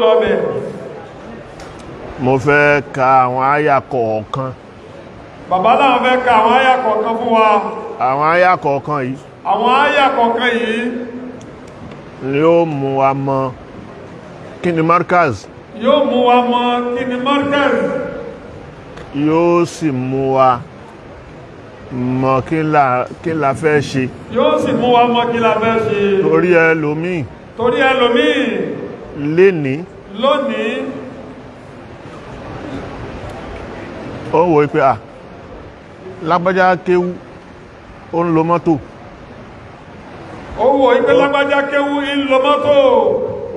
Lọ́bẹ̀. Mo fẹ́ ka àwọn àyà kọ̀ọ̀kan. Bàbá náà fẹ́ ka àwọn àyà kọ̀ọ̀kan fún wa. Àwọn àyà kọ̀ọ̀kan yìí Àwọn àyà kọ̀ọ̀kan yìí ni ó mú wa mọ̀ kí ni markaz, yóò mú wa mọ̀ kí ni markaz, yóò sì mú wa mọ̀ kí la fẹ́ ṣe. Yóò sì mú wa mọ̀ kí la fẹ́ ṣe. Torí ẹlòmíì Torí ẹlòmíì lénìí, lónìí, ó wò pé à lágbájá kéwú, ó ń lo mọ́tò. Ó wò ìpé lágbájá kéwú, ń lo mọ́tò.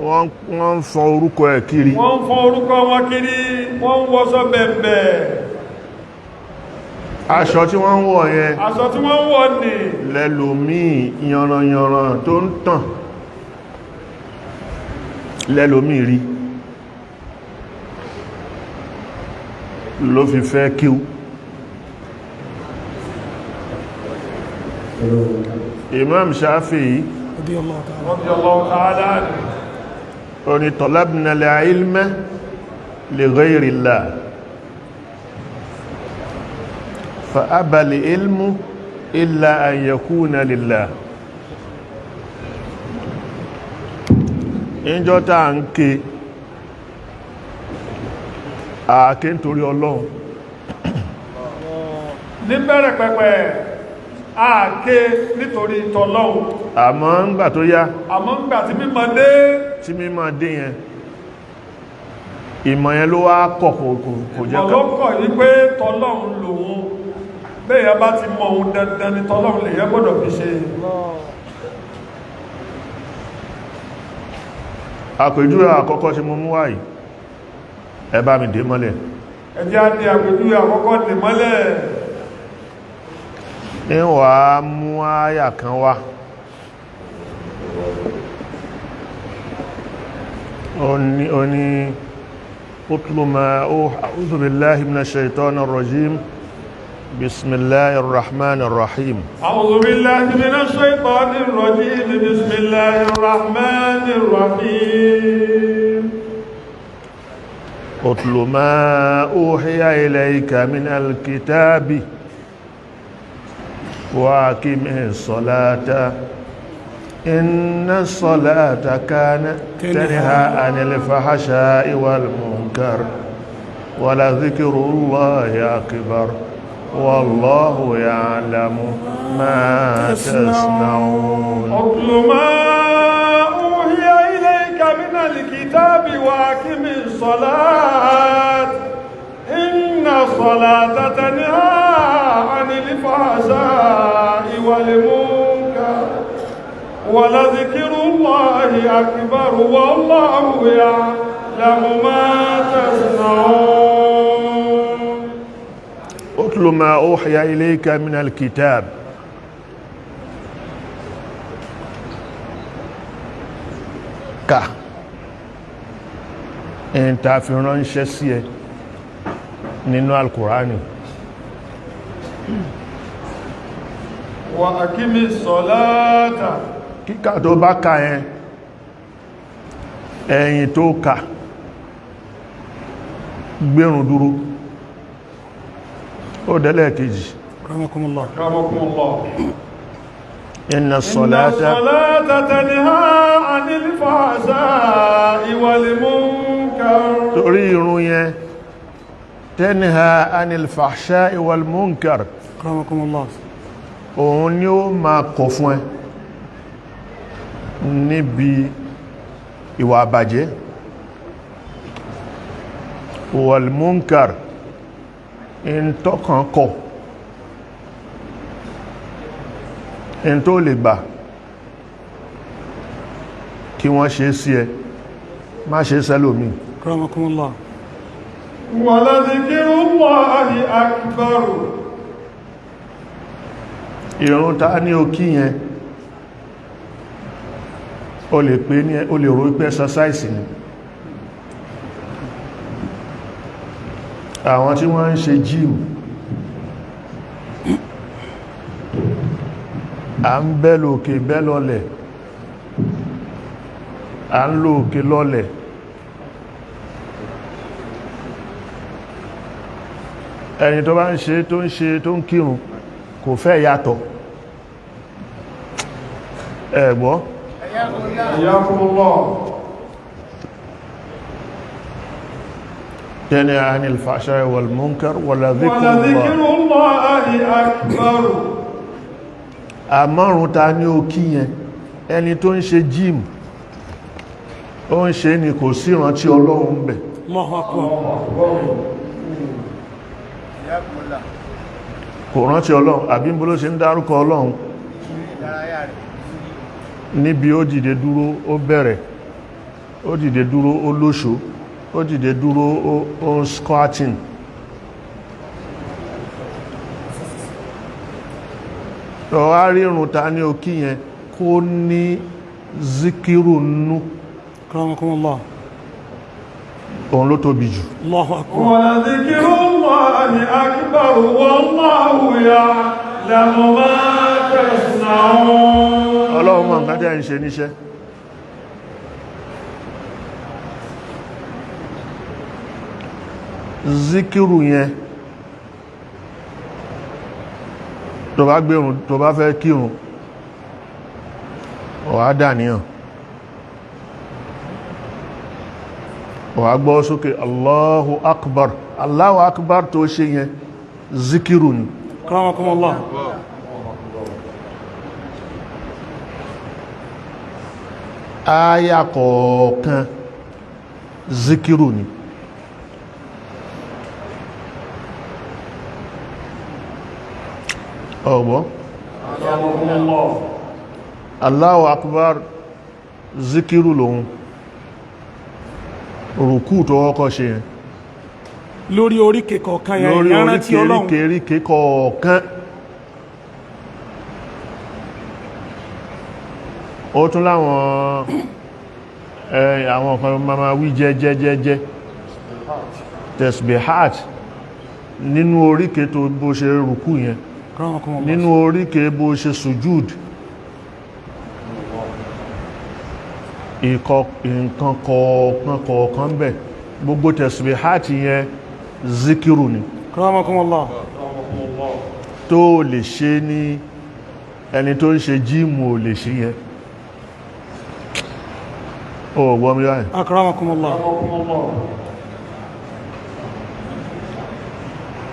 Wọ́n ń fọn orúkọ ẹ̀ kiri. Wọ́n ń fọn orúkọ wọn kiri, wọ́n ń wọṣọ bẹ̀m̀bẹ̀. Aṣọ tí wọ́n ń wọ̀ yẹn, Aṣọ tí wọ́n ń wọ̀ ní lẹ́lòmíì yanranyanran tó ń tàn lẹ́lòmíì rí ló fi fẹ́ kíw. Imam Shafi'i Radiyallahu ta'ala. Radiyallahu ta'ala anhu. Ó ní talabna al-ilma li ghayri Allah, fa aba al-ilmu illa an yakuna lillah. Ìjọ tá ń ké àáké nítorí Ọlọ́run. Ní bẹ̀rẹ̀ pẹ̀pẹ̀, àáké nítorí tọlọ́hun. Àmọ́ ńgbà tó yá, Àmọ́ ńgbà tí mímọ̀ dé, tí mímọ̀ dé yẹn, ìmọ̀ yẹn ló wá kọ̀, kò jẹ́ ká Ọlọ́kọ̀ yí pé tọlọ́hun lòun bẹ́ẹ̀ bá ti mọ̀ ohun, dandan ni tọlọ́hun lè yẹ gbọ́dọ̀ fi ṣe. Àpèjúwe àkọ́kọ́ tí mo mú wá yìí, ẹ bá mi dé mọ́lẹ̀. Ẹjẹ́ á ní àpèjúwe àkọ́kọ́ dè mọ́lẹ̀. Ń wà á mú àyà kan wá. Ó ní utlu ma a'udhu billahi minash shaitanir rajim, bismillahir rahmanir rahim. أعوذ بالله من الشيطان الرجيم، بسم الله الرحمن الرحيم. اتل ما أوحي إليك من الكتاب وأقم الصلاة، إن الصلاة كانت تنهى عن الفحشاء والمنكر، ولذكر الله أكبر، والله يعلم ما تصنعون. اتل ما أوحي إليك من الكتاب وأقم الصلاة، إن الصلاة تنهى عن الفحشاء والمنكر، ولذكر الله أكبر، والله يعلم ما تصنعون. اتل ما أوحي إليك من الكتاب. Kà ẹn ta fi ránṣẹ́ sí ẹ nínú Alkùránì. وأقم الصلاة. Kíkà tó bá ka ẹ, ẹ̀yìn tó kà, gbérùn dúró. Ó dẹ́lẹ̀ kejì. Rahmakumullah. أكرمكم الله. Inna إن salata الصلاة تنهى عن الفحشاء والمنكر. Torí irun yẹn, tanha anil fahsha'i wal munkar. Rahmakumullah. Òun ni ó máa kọ̀ fún ẹ níbi ìwà àbàjẹ́, wal munkar, in tọ́kàn kọ̀, in tó lè gbà kí wọ́n ṣe sí ẹ, má ṣe sẹ́lòmí. Rahmakumullah. ولذكر الله أكبر. Ìrun ta ní òkí yẹn, o lè pè ní, o lè rò pé exercise ni. Àwọn tí wọ́n ń ṣe gym, à ń bẹ́ lókè bẹ́ lọlẹ̀, à ń lókè lọlẹ̀. Ẹni tó bá ń ṣe, tó ń ṣe, tó ń kírun, kò fẹ́ yàtọ̀. Ẹ gbọ́? Hayyakumullah. Yanha anil fahsha'i wal munkar wala ولذكر dhikrullah. الله أكبر. Àmọ́rún ta ní ó kí yẹn, ẹni tó ń ṣe gym, ó ń ṣe ni, kò sí ìrántí Ọlọ́run bẹ̀. Allahu akbar. Kò rántí Ọlọ́run. Àbí ń bó ló ṣe ń dárúkọ Ọlọ́run níbi ó dìde dúró, ó bẹ̀rẹ̀, ó dìde dúró, ó lóṣó, ó dìde dúró, ó ń squatting. Ọ̀wá rírun ta ní òkí yẹn kó ní zikiru nú. Akramakumullah. Òun ló tóbi jù. Allahu akbar. ولذكر الله أكبر والله يعلم ما تصنعون. Ọlọ́run mọ̀ nǹkan tẹ́ ń ṣe níṣẹ́. Zikiru yẹn, tó bá gbérun, tó bá fẹ́ kírun, ó wá dàníyàn, ó wá gbọ́ sókè Allahu akbar, Allahu akbar tó ṣe yẹn, zikiru ni. Akramakumullah. Áyà kọ̀ọ̀kan zikiru ni. Ọ̀gbọ́? Allahu akbar zikiru lòun, rùkú tó kọ́kọ́ ṣe yẹn. Lórí oríkè kọ̀ọ̀kan yẹn, Lórí ìyẹn rántí Ọlọ́run. oríkèéríkèé kọ̀ọ̀kan, ó tún láwọn àwọn kan máa wí jẹ́jẹ́jẹ́jẹ́, tesbihat, nínú oríkèé tó bó ṣe rùkú yẹn. Akramakumullah. Nínú oríkèé bó ṣe sujúd, ìkọ̀ nǹkan kọ̀ọ̀kan kọ̀ọ̀kan bẹ̀, gbogbo tesbihat yẹn zikiru ni. Akramakumullah. Tó lè ṣe ní ẹni tó ń ṣe jíìmù ò lè ṣe yẹn. Ó gbọ́ mi báyìí? Akramakumullah.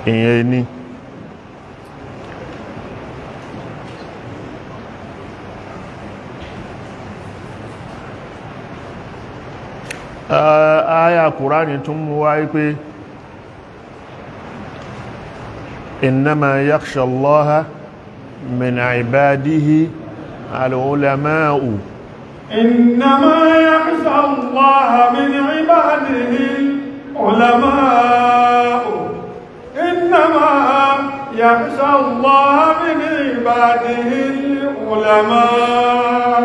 Ìyẹn ni àyà Kùránì tún mú wáyé pé innama yakhsha Allaha min ibadihi al-ulama'u. إنما يخشى الله من عباده العلماء، إنما يخشى الله من عباده العلماء.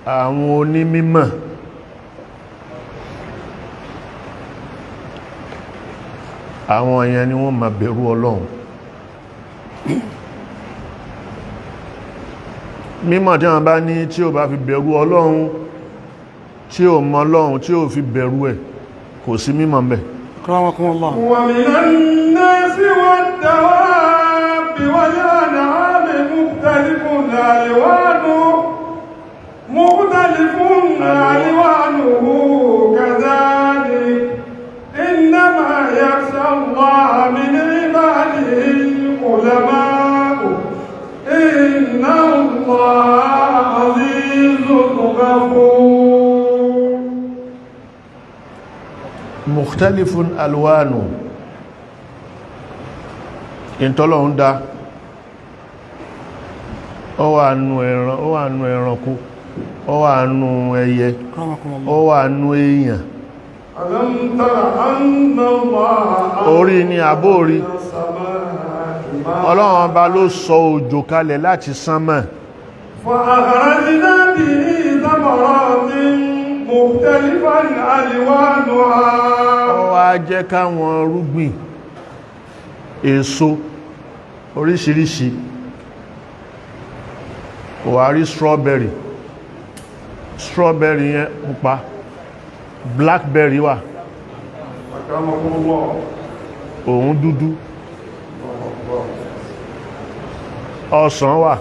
Àwọn onímímọ̀ àwọn èèyàn ni wọ́n máa bẹ̀rù Ọlọ́run. Mímọ̀ tí wọ́n bá ní, tí ó bá fi bẹ̀rù Ọlọ́run, tí ó mọ̀ Ọlọ́run, tí ó fi bẹ̀rù ẹ̀, kò sí mímọ̀ ńbẹ̀. Akramakumullah. ومن الناس والدواب والأنعام مختلف ألوانه، مختلف ألوانه كذلك إنما يخشى الله من عباده العلماء إن الله عزيز غفور. Mukhtalifun alwanu, ìtọ́lọ̀un dá, ó wà nù ẹran, ó wà nù ẹranko, ó wà nù ẹyẹ, Akramakumullah. ó wà nù èèyàn. ألم تر أن الله Orí ni àbórí? السماء Ọlọ́run Ọba ló sọ òjò kalẹ̀ láti sánmà. فأخرجنا به ثمرات مختلفا ألوانها. Ó wá jẹ́ káwọn rúgbìn, èso oríṣiríṣi wà rí. Strawberry, strawberry yẹn pupa, blackberry wà, أكرمكم الله. òun dúdú. Ọsàn wà,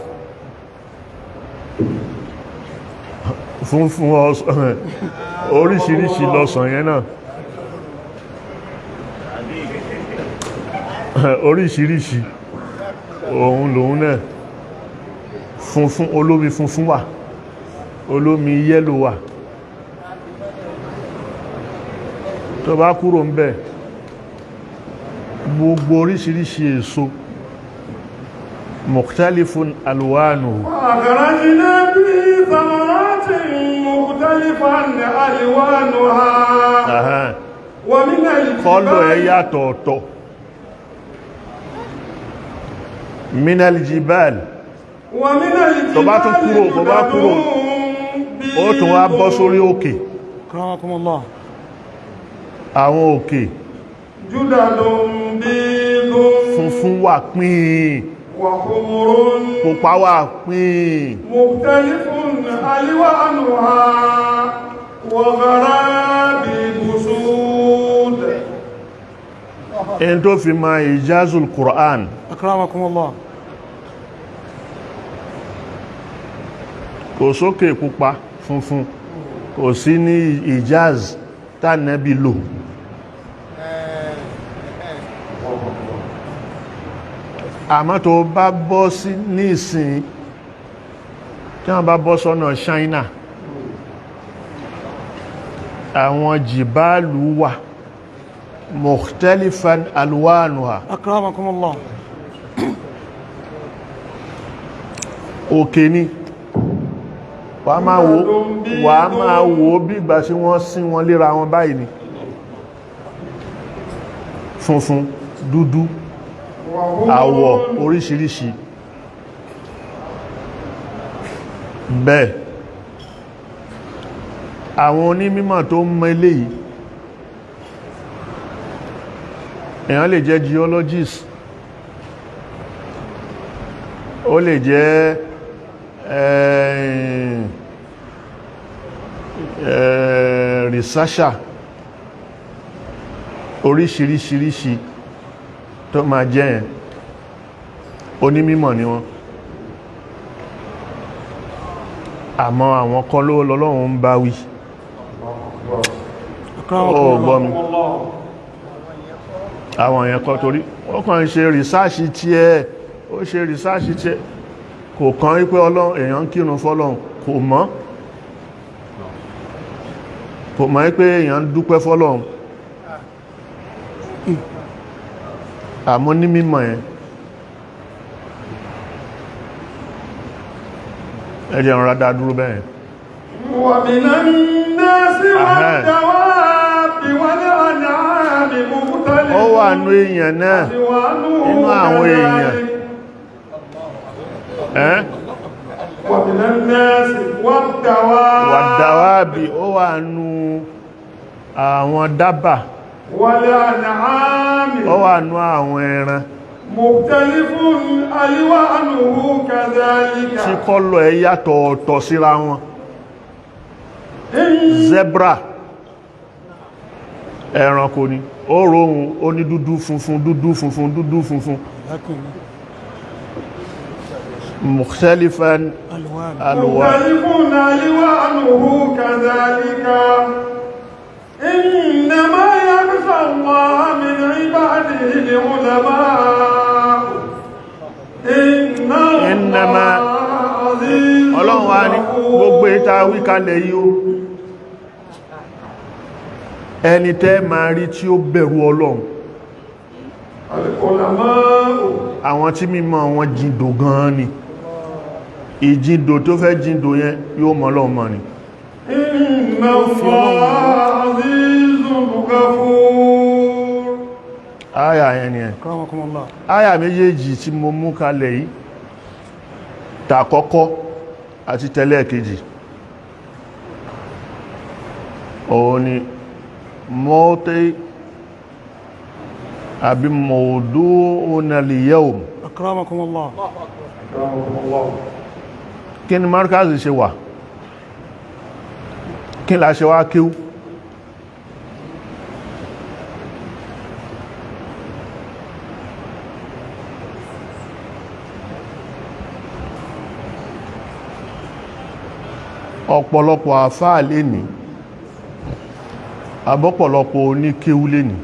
funfun ọsàn oríṣiríṣi lọ́sàn yẹn náà, oríṣiríṣi òun lòun náà. Funfun, olómi funfun wà, olómi yellow wà. Tó bá kúrò ń bẹ̀, gbogbo oríṣiríṣi èso, mukhtalifun alwanuhu. أخرجنا به ثمرات مختلفا ألوانها. ومن Color ẹ̀ الجبال yàtọ̀ ọ̀tọ̀. Minal jibal. ومن Tó bá tún الجبال kúrò, tó bá kúrò, جدد ó tún wá bọ́ sórí òkè. Akramakumullah. Àwọn òkè جدد بيض funfun wà pín, وحمر pupa wà pín. مختلف ألوانها وغرابيب سود. Ẹni tó fi ma ìjázul Qur'an. Akramakumullah. Kò sókè pupa funfun, kò sí ní ìjáz tánàbí lò. Àmọ́ tó bá bọ́ sí ní ìsìn, tí wọ́n bá bọ́ sọ́nà China, àwọn jìbáàlù wà mukhtalifan alwanuha. Akramakumullah. Òkè ni wà máa wò, wà máa wò bí ìgbà tí wọ́n sín wọn léra wọn báyìí ni, funfun, dúdú, àwọ̀ oríṣiríṣi bẹ́ẹ̀. Àwọn onímọ̀ tó ń mọ eléyìí, èèyàn lè jẹ́ geologist, ó lè jẹ́ researcher oríṣiríṣiríṣi tó máa jẹ́ yẹn, onímọ̀ ni wọ́n. Àmọ́ àwọn kan ló lọ́lọ́run ń bá wí. Ó gbọ́ mi, àwọn èèyàn kan torí ó kàn ń ṣe research tí ẹ, ó ṣe research tí ẹ kò kàn wípé Ọlọ́run, èèyàn ń kírun fọ́lọ́run, kò mọ̀, kò mọ̀ wípé èèyàn ń dúpẹ́ fọ́lọ́run. Àmọ́ ní mímọ̀ yẹn, ẹjẹ̀ ń rádá dúró bẹ́ẹ̀. ومن الناس والدواب والأنعام مختلف Ó wà nú èèyàn náà, nínú àwọn èèyàn ẹ́. ومن الناس والدواب Wàdáwàbí, ó wà nú àwọn dábà, والأنعام ó wà nú àwọn ẹran مختلف ألوانه كذلك. Tí kọ́lọ̀ ẹ yàtọ̀ ọ̀tọ̀ síra wọn. إن Zebra, ẹranko ni ó rohun, ó ní dúdú, funfun, dúdú, funfun, dúdú, funfun. Mukhtalifan Alwan. Alwan. مختلف ألوانه كذلك إنما يخشى الله من عباده العلماء إن إنما الله عزيز Ọlọ́run wa ní gbogbo ìta wíkalẹ̀ yìí ó, ẹni tẹ́ máa rí tí ó bẹ̀rù Ọlọ́run, العلماء àwọn tí mímọ̀ wọn jìndò gan ni. Ìjìndò tó fẹ́ jìndò yẹn, yóò mọ̀ Ọlọ́run mọ̀ ni. إن الله عزيز غفور. Áyà yẹn ni ẹ̀. Akramakumullah. Áyà méjèèjì tí mo mú kalẹ̀ yìí, tàkọ́kọ́ àti tẹ́lẹ̀kejì, òun ni mọ́tẹ́ àbí mawdu'una al-yawm. Akramakumullah. Kí ni markazi ṣe wà, kí la ṣe wá kíw? Ọ̀pọ̀lọpọ̀ àfáà lénìí, àbọ̀pọ̀lọpọ̀ oníkéwú lénìí,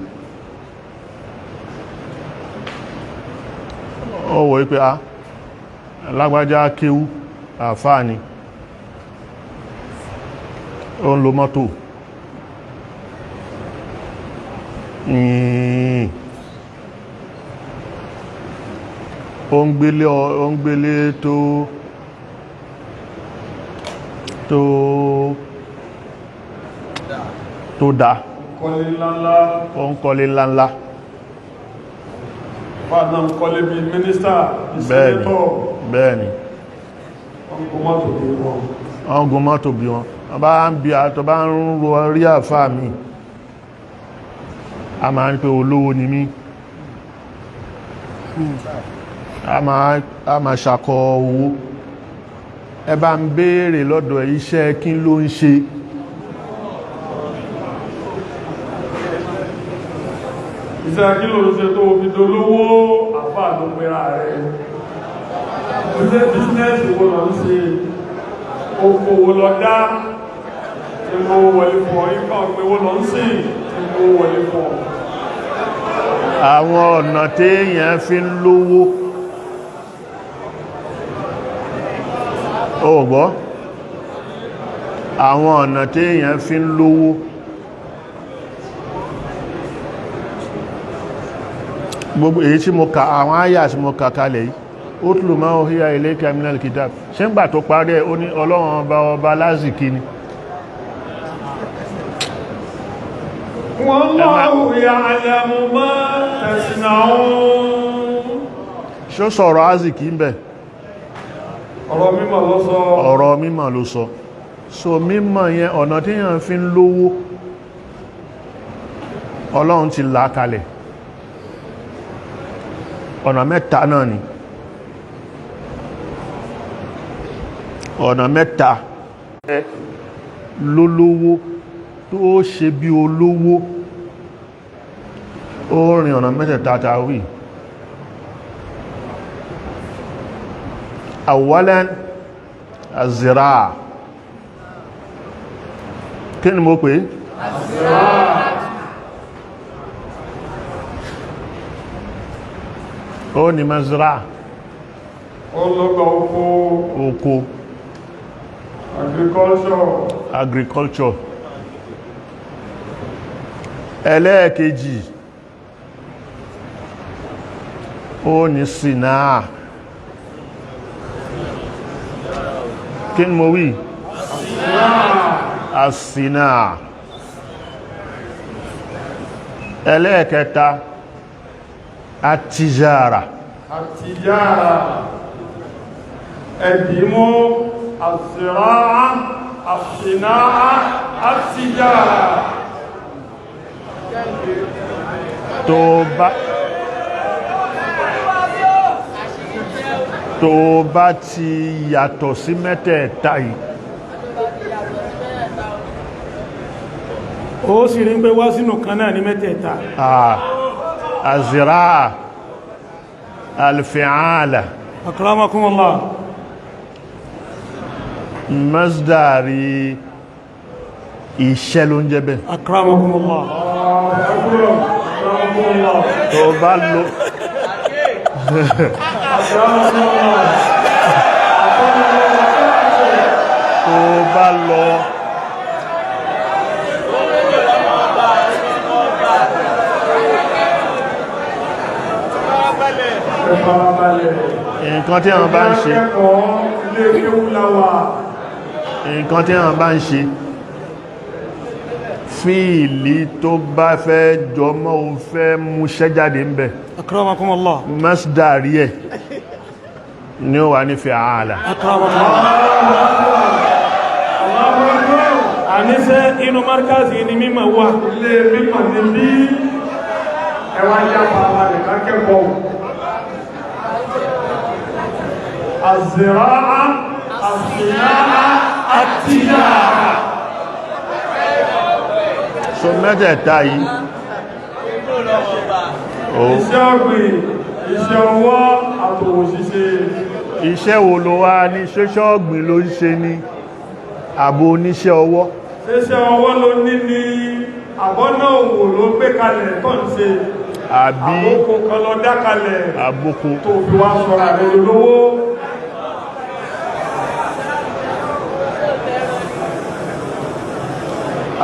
ó wò wípé a lágbájá kéwú, àfáà ni, ó ń lo mọ́tò yìí, ó ń gbélé, ó ń gbélé tó dá, Kọ́lé ńláńlá. Ó ń kọ́lé ńláńlá. Fáànà ń kọ́lé bíi mínísítà, bíi Bẹ́ẹ̀ni. sẹ́nétọ̀. Bẹ́ẹ̀ni. Wọ́n kó mọ́tò bí wọn. Wọ́n gun mọ́tò bí wọn. Wọ́n bá ń bí àtọ́ bá ń ro rí àfáà mi, a máa ń pé olówó ni mí, a máa ṣàkọ owó. Ẹ bá ń béèrè lọ́dọ̀ ẹ̀, iṣẹ́ kí ló ń ṣe? Iṣẹ́ kí ló ń ṣe tó fi dolówó? Àfáà ló pera rẹ̀. Iṣẹ́ business wo lọ ń ṣe? Okòwò lọ dá tí mo wọlé fún ọ? Ikọ̀ pé wo lọ ń sìn tí mo wọlé fún ọ? Àwọn ọ̀nà téèyàn fi ń lówó, ó gbọ́, àwọn ọ̀nà téèyàn fi ń lówó, gbogbo èyí tí mo kà, àwọn àyà tí mo kà kalẹ̀ yìí, utlu ma uhiya ilayka minal kitab, ṣe ń gbà tó parí ẹ̀, ó ní Ọlọ́run ọba, ọba lázìkí ni. Wallahu ya'lamu ma tasna'un. Ṣó sọ̀rọ̀ azìkí ń bẹ̀? Ọ̀rọ̀ mímọ̀ ló sọ. Ọ̀rọ̀ mímọ̀ ló sọ. So mímọ̀ yẹn, ọ̀nà tí yàn fi ń lówó, Ọlọ́run ti là kalẹ̀, ọ̀nà mẹ́ta náà ni. Ọ̀nà mẹ́ta lólówó tó ṣe bí olówó, ó rìn ọ̀nà mẹ́tẹ̀ẹ̀ta tàwí. Awalan, azira. Kí ni mo pè? Ó ní mazira. Ọlọ́gbà oko. Oko. Agriculture. Agriculture. Ẹlẹ́ẹ̀kejì, ó ní sinaa. Kí ni mo wí? Asinaa. Ẹlẹ́ẹ̀kẹta, atijara. Àtìjára. Ẹ̀dìmú àzìráà, àsìnáà, àtìjára. Tó bá ti yàtọ̀ sí mẹ́tẹ̀ẹ̀ta yìí, Ó sì rí pé wá sínú kan náà ní mẹ́tẹ̀ẹ̀ta. Àzìráà, alfi'ala. Akramakumullah. Masdari iṣẹ́ ló ń jẹ́ bẹ́ẹ̀. Akramakumullah. Tó bá lo tó bá lọ Ẹ farabalẹ̀. Nǹkan tí àwọn bá ń ṣe, Akẹ́kọ̀ọ́ ilé kéwú láwà. nǹkan tí àwọn bá ń ṣe, fíìlì tó bá fẹ́ jọmọ́ o fẹ́ múṣẹ́ jáde ń bẹ̀, Akramakumullah. Masdari ẹ̀ ní ó wà ní fi'ala. Akramakumullah. Àníṣẹ́ inú markazi ni mímọ̀ wà. Ilé mímọ̀ ní bí ẹwà yá farabalẹ̀ kákẹ́kọ̀ọ́. Àzìráà, àsìnáà, àtìjára. So mẹ́tẹ̀ẹ̀ta yìí o, Iṣẹ́ ọ̀gbìn, iṣẹ́ ọwọ́, àtòwò ṣíṣe. Iṣẹ́ wo ló wá ní? Ṣẹ́ṣọ́ ọ̀gbìn ló ń ṣe ní? Àbò oníṣẹ́ ọwọ́? Ṣeṣẹ́ ọwọ́ ló ní ní àbọ́nà òwò ló gbé kalẹ̀ tó ń ṣe? Àbí Àbókò kan lọ dá kalẹ̀ àbókò tó fi wá sọ́ra rẹ̀ lówó?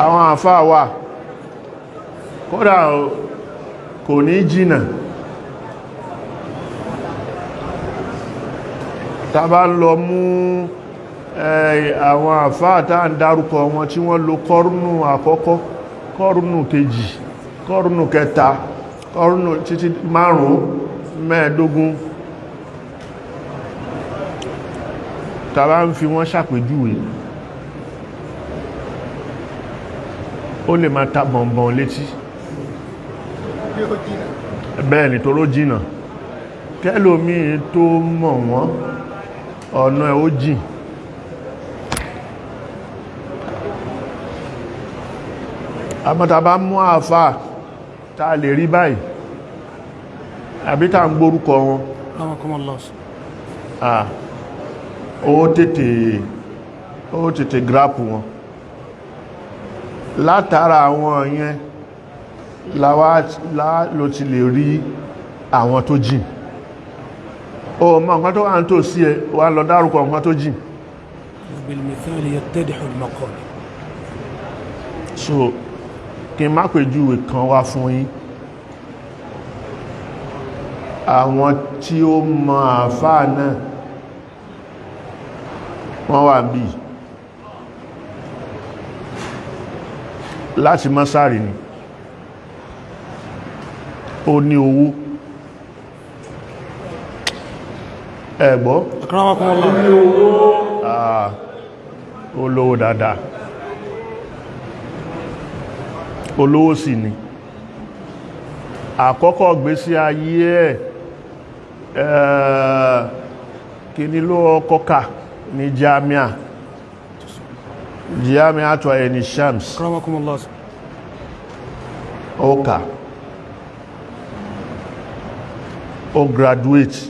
Àwọn àfáà wà, kódà kò ní jìnà, tá bá ń lọ mú àwọn àfáà tá ń dárúkọ wọn tí wọ́n lo kọ́rùnù àkọ́kọ́, kọ́rùnù kejì, kọ́rùnù kẹta, kọ́rùnù títí márùn-ún, mẹ́ẹ̀ẹ́dógún, tá bá ń fi wọ́n ṣàpèjúwe, ó lè máa ta bọ̀nbọ̀n létí. Bẹ́ẹ̀ ni, toró jìnà kẹ́lòmí tó mọ̀ wọ́n, ọ̀nà ẹ̀ ó jìn. Àmọ́ta bá mú àfáà tá lè rí báyìí àbí tá ń gbórúkọ wọn, Akramakumullah. ah, ó tètè grab wọn. Látara àwọn yẹn láwá ló ti lè rí àwọn tó jìn. Ó mọ̀ nǹkan tó wà ń tó sí ẹ, wà lọ dárúkọ nǹkan tó jìn. بالمثال يتضح المقال. So kí n má pèjúwe kan wá fún yín. Àwọn tí ó mọ àfáà náà, wọ́n wà bí láti mọ́sárì ni. Ó ní owó, ẹ̀gbọ́. Akramakumullah. Ah, ó lówó dáadáa, olówó sì ni. Àkọ́kọ́ gbésí ayé ẹ̀, kí ní ló kọ́kà ní jamia tó ẹni Shams. Akramakumullah. Ó kà, ó graduate.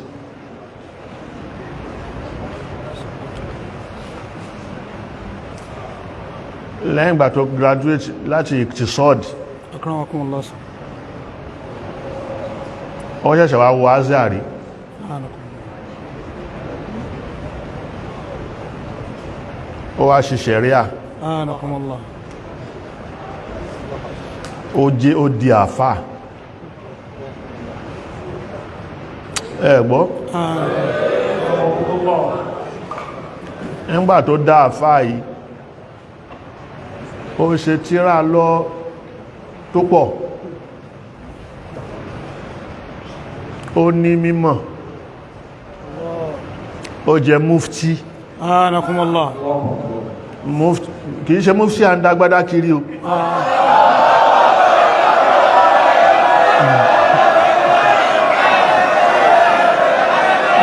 Lẹ́yìn ìgbà tó graduate láti Iktisod, Akramakumullah. ó ṣẹ̀ṣẹ̀ wá wọ Azari. Anakumullah. Ó wá ṣe ṣẹ̀ríà. Anakumullah. Ó jẹ́, ó di àfà, ẹ gbọ́. Nígbà tó dá àfà yìí, ó ṣe tírà lọ tó pọ̀, ó ní mímọ̀, ó jẹ mufti. Anakumullah. Mufti, kìí ṣe mufti à ń dágbádá kiri o.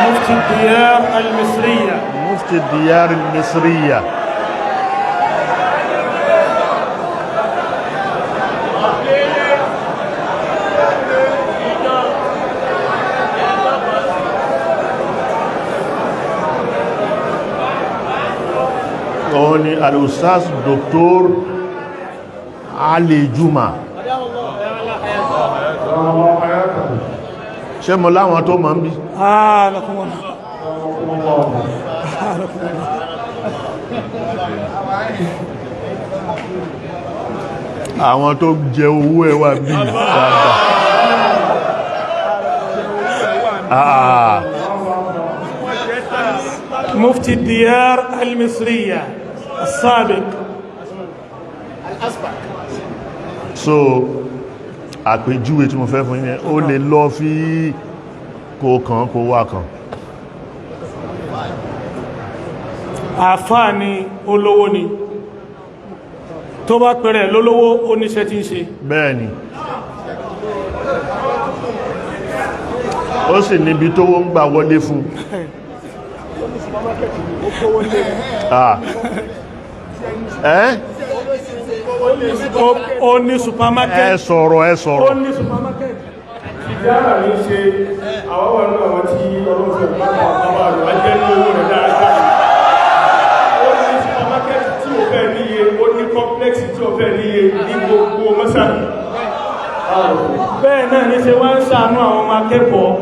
مفتي الديار المصرية. Mufti diyar misriya. Òun ni al-ustaz Dr. Ali Juma. Ṣé mo láwọn tó mọ̀ ń bí? Anakumullah. Anakumullah. Àwọn tó jẹ owó ẹwà bí dáadáa. Ah, مفتي الديار المصرية السابق. So àpèjúwe tí mo fẹ́ fún yín yẹn, ó lè lọ fi kó kàn kó wá kàn. Àfáà ni, olówó ni. Tó bá pẹ̀rẹ̀ lólówó, oníṣẹ́ tí ń ṣe. Bẹ́ẹ̀ni, ó sì níbi tó wọ́n ń gbà wọlé fún. Ah. Ẹ́ Ó ní ẹ supermarket. sọ̀rọ̀, ẹ Ó sọ̀rọ̀. ní supermarket. Ìjára ní ṣe àwọn wà ní àwọn tí ọlọ́run fẹ́ bá bàbá rẹ̀ wá jẹ́ ní owó rẹ̀ dáadáa. Ó ní supermarket tí ò Bẹ́ẹ̀ náà ní ṣe wọ́n ń ṣàánú àwọn ọmọ akẹ́kọ̀ọ́,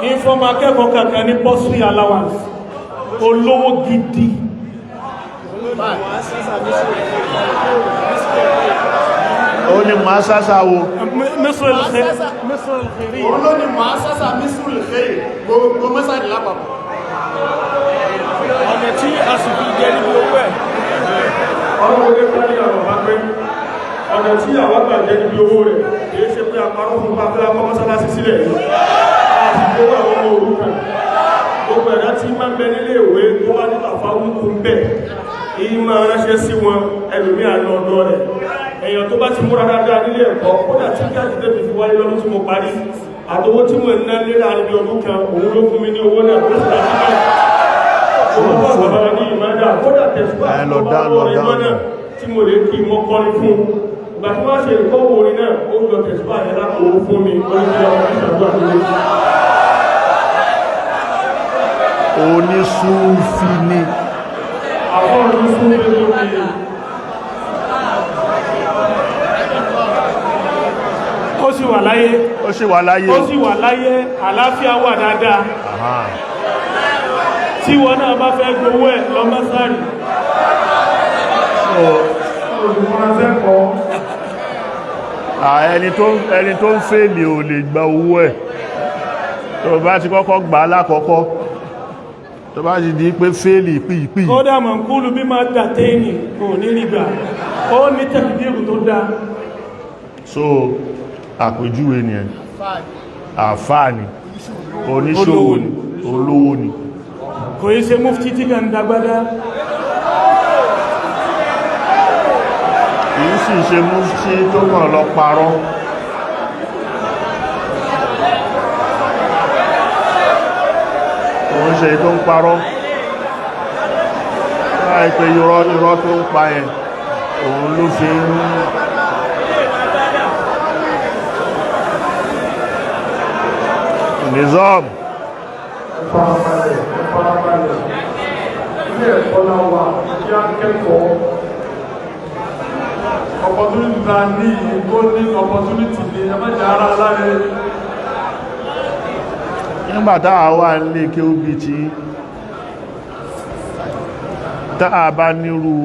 ń fọ́mọ akẹ́kọ̀ọ́ kankan ní bursary allowance. Olówó gidi. Ó ní muassasa wo? Misr al-Khairiyya. Òun ló ní muassasa Misrul Khair, gbogbo mọ́sáàdì lápapọ̀. Ọ̀nà tí a sì fi jẹ níbi owó ẹ̀. Ọ̀rọ̀ orí kárí àwọn bá pé ọ̀nà tí àwọn àgbà jẹ́ níbi owó rẹ̀ kìí ṣe pé àparọ́ fún bá fẹ́ akọ́ mọ́sálásí sílẹ̀ yìí, àti owó àwọn ọmọ òrukàn. Gbogbo ẹ̀dá tí máa ń bẹ nílé ìwé tó wá ní tàfáwùkù ń bẹ̀, ìyí máa ránṣẹ́ sí wọn, ẹlòmí àná ọ̀dọ́ rẹ̀. Èèyàn tó bá ti múra dáadáa nílé ẹ̀kọ́, kódà tí káàdì tẹ́bi fi wáyé lọ́dún tí mo parí, àtowó tí mo ń ná lé láàrin bí ọdún kan, òun ló fún mi ní owó náà, ó sì dá sí báyìí. Owó bá bàbá ní ìmọ̀dá, kódà tẹ̀síwá Ẹ lọ dá lọ dá náà tí mo lè kí mọ́ kọrin fún. Ìgbà tí wọ́n ṣe ìkọ́wò orin náà, ó yọ tẹ̀síwá yẹn lápò owó fún mi, ó ní kí ọmọ ìṣàdúrà nílé. Onísúfí ni. Àwọn ọdún fún mi ló ní Ó sì wà láyé. Ó sì wà láyé. Ó sì wà láyé, àlàáfíà wà dáadáa. Aha. Tí wọn náà bá fẹ́ gbowó ẹ̀ lọ mọ́sárì. So, olùmọ́ránṣẹ́kọ̀ọ́. Ẹni tó ń fèlè ò lè gba owó ẹ̀. Tó bá ti kọ́kọ́ gbà á lákọ́kọ́, tó bá ti di pé fèlè pìpì. Kódà mọ̀kúlù bí máa dà téènì kò ní rí gbà, ó ní tẹ̀kìdìrù tó dáa. So àpèjúwe ni ẹ, àfáà ni, oníṣòwò ni, olówó ni. Kò í ṣe mufti tí kan dágbádá. Kìí sì ṣe mufti tó kàn lọ parọ́. Òun ṣe tó ń parọ́ láì pé irọ́, irọ́ tó ń pa ẹ̀, òun ló fi ń nizam. Farabalẹ̀, farabalẹ̀. Ilé ẹ̀kọ́ náà wà kí á kẹ́kọ̀ọ́. Opportunity ta ní tó ní opportunity ní ẹ má jẹ́ ara láre. Nígbà táà wà nílé kí ó bí tí táà bá nírú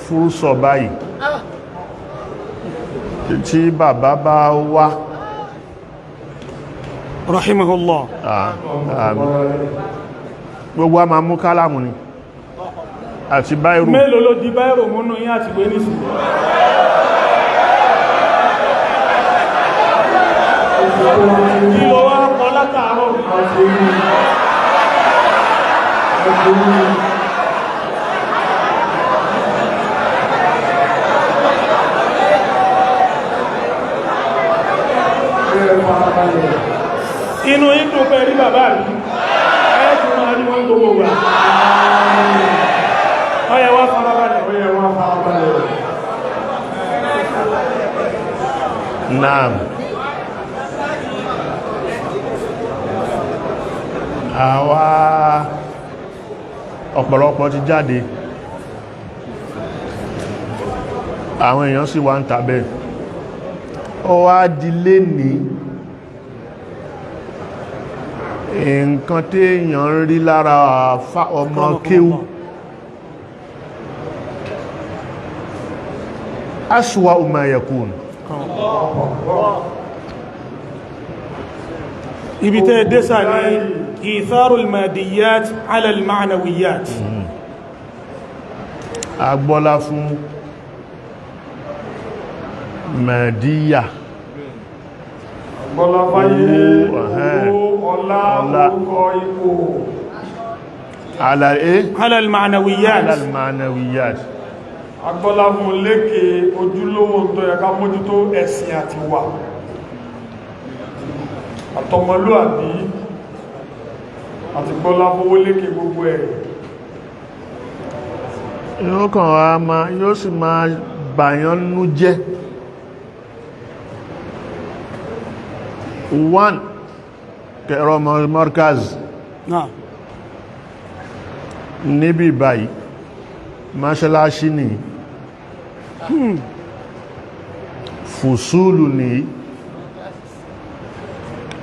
fúrúsọ̀ báyìí, tí bàbá bá wá, Rahimahullah. Gbogbo a máa mú kálàmù ni àti báírù. Mélòó ló di báírò múnú yín àti wé nìsí? Kí ló wá kọ látàárọ̀? Inú yín dùn pé rí bàbá mi, ẹ tún máa rí wọn gbogbo wà. Ọyẹ wá farabalẹ̀. Ó yẹ wá farabalẹ̀. Naam. Àwa ọ̀pọ̀lọpọ̀ ti jáde, àwọn èèyàn sì wá ń tàbẹ̀. Ó wá di lé ní nǹkan tí èèyàn ń rí lára àfá ọmọ kéwú, aswa ma yakun. Ibi tẹ́ dẹ́sà ní ìtharul madiyat ala al-ma'nawiyat. Agbọ́lá fún mẹ̀díyà. Bọ́lá fáyé, Owó, ẹ̀hẹ́n. owó, ọlá, Ọlá. orúkọ, ipò. Alàé ala al-ma'nawiyat. Alàlmánàwíyàt. Agbọ́lá fún lékè ojúlówó tó yẹ ká mójútó, ẹ̀sìn àti wà àtọmọlúàbí, àti gbọ́lá fówó lékè gbogbo ẹ̀. Yóò kàn wá máa, yóò sì máa bàyán nú jẹ́. One kẹrọ markaz Náà. Níbi báyìí, mọ́ṣáláṣí ni, fùsúlù ní,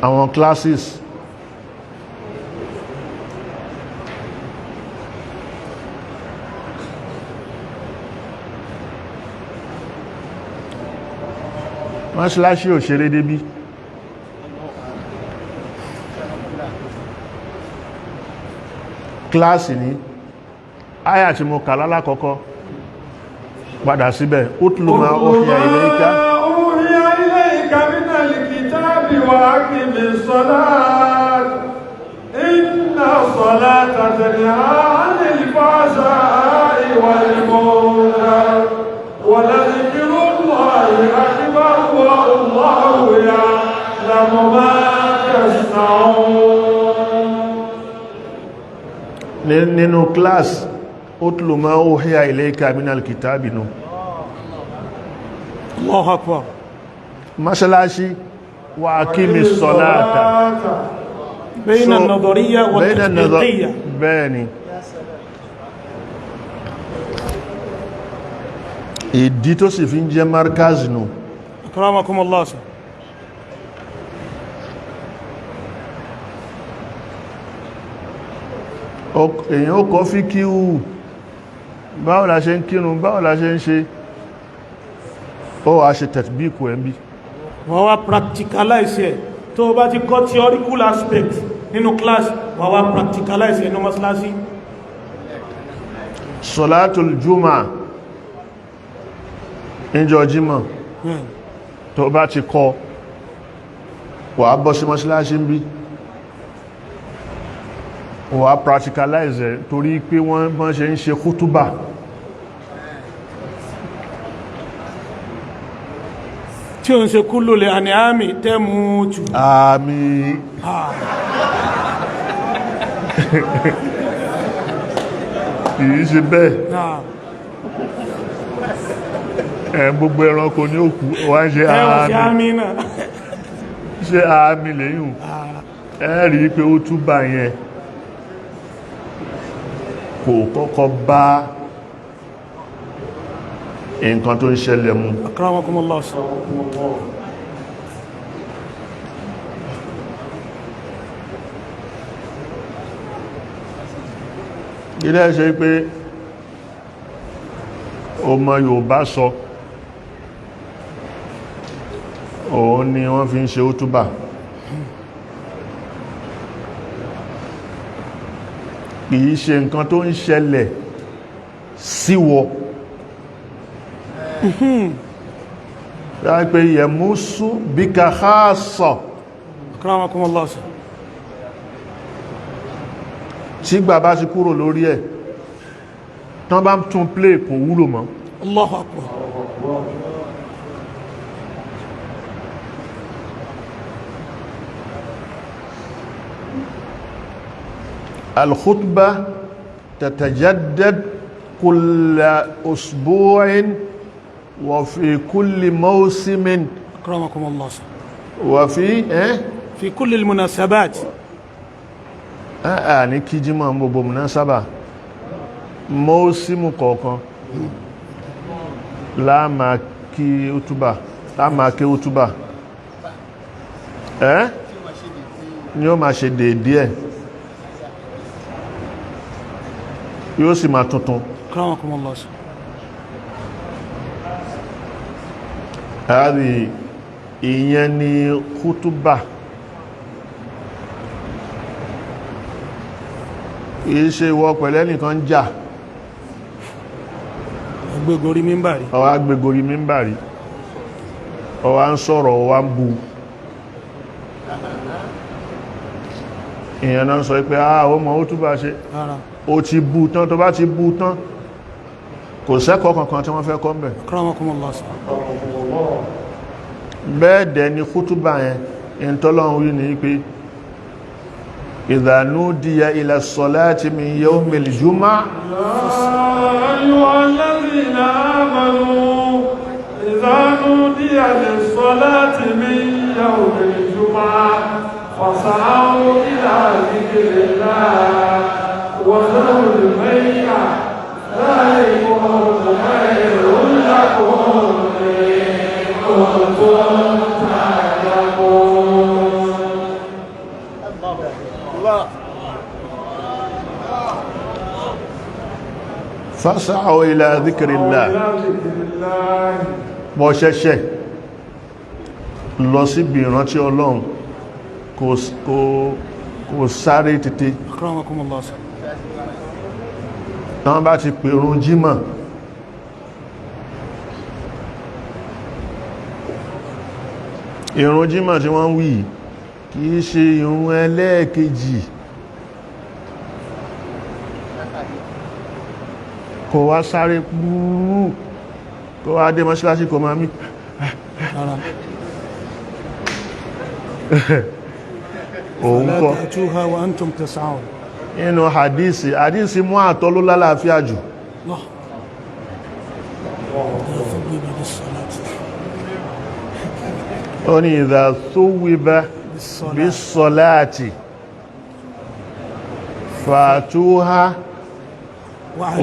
Àwọn classes, mọ́ṣáláṣí ò ṣeré débí. Kíláàsì ní àyà tí mo kà lálákọ́kọ́, padà síbẹ̀, utlu ma uhiya ilayka. أوحي إليك من الكتاب وأقم الصلاة إن الصلاة تنهى عن الفحشاء والمنكر ولذكر الله أكبر والله يعلم ما تصنعون. Nínú kíláàsì, utlu ma uhiya ilayka minal kitabi nù. Allahu Akbar. Mọ́ṣáláṣí, wa aqimi ssalata. Bayna an-nadhariyya wa bayna an-nadhar- at-tatbiqiyya. Bẹ́ẹ̀ni, ìdí tó sì fi ń jẹ́ markaz nù. Akramakum Allah sir. Èyàn ó kọ́ fíkíhù, báwo la ṣe ń kírun, báwo la ṣe ń ṣe, ó wá ṣe tẹ̀tbíkù ẹ̀ ń bí. Wọ́n wá practicalize ẹ̀. Tó o bá ti kọ́ theoretical aspect nínú class, wọ́n wá practicalize ẹ̀ nínú mọ́sálásí. Sọ̀látùl jùmà níjọ́ jímọ̀, tó bá ti kọ́, wà á bọ́ sí mọ́sálásí ń bí, wà á practicalize ẹ̀, torí pé wọ́n bọ́n ṣe ń ṣe kútúbà. Tí o ń ṣe kúlò lè àní àmì tẹ́mù tù. Àmín. Kìí ṣe bẹ́ẹ̀. Náà. Ẹ̀ gbogbo ẹranko ní òkú wá ń ṣe. Ẹwọ̀n sí Àmín. Àmì náà. Ṣe àmì lẹ́yìn ẹ rí pé ó túbà yẹn kò kọ́kọ́ bá nǹkan tó ń ṣẹlẹ̀ mu. Akramakumullah sir. Ilé ṣe pé ọmọ Yorùbá sọ òun ni wọ́n fi ń ṣe útúbà. Kìí ṣe nǹkan tó ń ṣẹlẹ̀ síwọ láì pé yẹmúsú bí kàkà sọ. Akramakumullah sir. Tí gbà bá ti kúrò lórí ẹ̀ tán bá tún play, kò wúlò mọ́. Allahu Akbar. الخطبة تتجدد كل أسبوع وفي كل موسم. Akramakumullah sir. وفي إيه؟ في كل المناسبات. آه ní kí jímọ̀ gbogbo munasaba, mọ́símù kọ̀ọ̀kan láàmà kí útúbà, láàmà kí útúbà ẹ́ ni ó máa ṣe déédé ẹ̀, yóò sì máa tuntun. Akramakumullah sir. Àárí ìyẹn ni kútúbà. Kìí ṣe ìwọ pẹ̀lẹ́ nìkan jà, Agbègbè mímbàrí. Ó wá gbégorí mímbàrí, ó wá ń sọ̀rọ̀, ó wá ń bu. Ìyẹn náà sọ pé ah, ó mọ̀ ó túbà ṣe. Rárá. Ó ti bú tán, tó bá ti bú tán, kò sẹ́kọ̀ọ́ kankan tí wọ́n fẹ́ kọ́ mbẹ̀. Akramakumullah sir. Bẹ́ẹ̀ dẹ̀ ni kútúbà yẹn, ìntọ́lọ́run wí ní pé idha nudiya ila salati min yawmil jumu'ah. يا أيها الذين آمنوا إذا نودي للصلاة من يوم الجمعة فاسعوا إلى ذكر الله وذروا البيع ذلكم خير لكم إن كنتم تعلمون. Fas'aw ila dhikrillah. Mọ́ ṣẹ́ṣẹ́ lọ síbi ìrántí Ọlọ́run, kò sáré tètè. Akramakumullah. Tán bá ti pèrún jímọ̀, ìrun jímọ̀ tí wọ́n wí kìí ṣe ìrun ẹlẹ́ẹ̀kejì, kò wá sáré púrú kò wá dé mọ́ṣáláṣí kò máa mí. Rárá. Òun La kọ́. ta'tuha wa antum tas'un. Inú hadisi, hadisi mú àtọ́ ló lálàáfíà jù. Allah. La thubbiba bis-salati. Ó ní idha thuwiba Bis-salati. bis-salati fatuha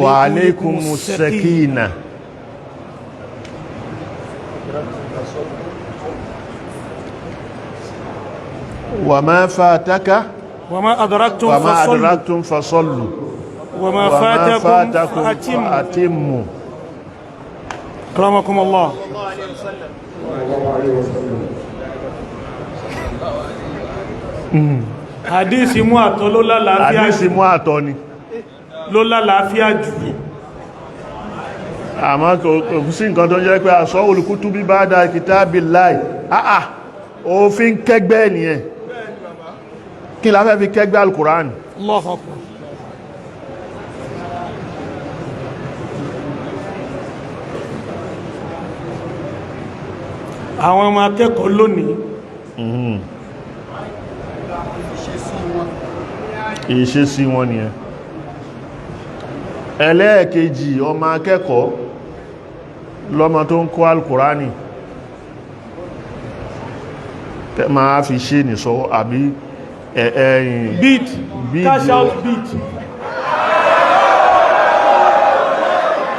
wa alaykumus sakina. Wa ma fataka Wa ma adraktum wa ma fasallu. adraktum fasallu Wa ma wa ma fatakum fatakum fa'atimmu. fa'atimmu. Akramakumullah. Hadisi mú àtọ́ ló lálàáfíà Hadisi jù. mú àtọ́ ni. Ló lálàáfíà jù. Àmọ́ kò sí nǹkan tó ń jẹ́ pé àṣọ olùkútú bí bá dá kitabillahi. Àà, òfin kẹgbẹ́ nìyẹn. Kí la fẹ́ fi kẹgbẹ́ Al-Qur'an? Allahu Akbar. Àwọn ọmọ akẹ́kọ̀ọ́ lónìí, Ìṣesí wọn nìyẹn. Ẹlẹ́ẹ̀kejì, ọmọ akẹ́kọ̀ọ́ lọ́mọ tó ń kọ́ Al-Qur'ani tẹ́ máa fi ṣe nìsọ àbí ẹ̀yìn beat, Beat. Cash out beat,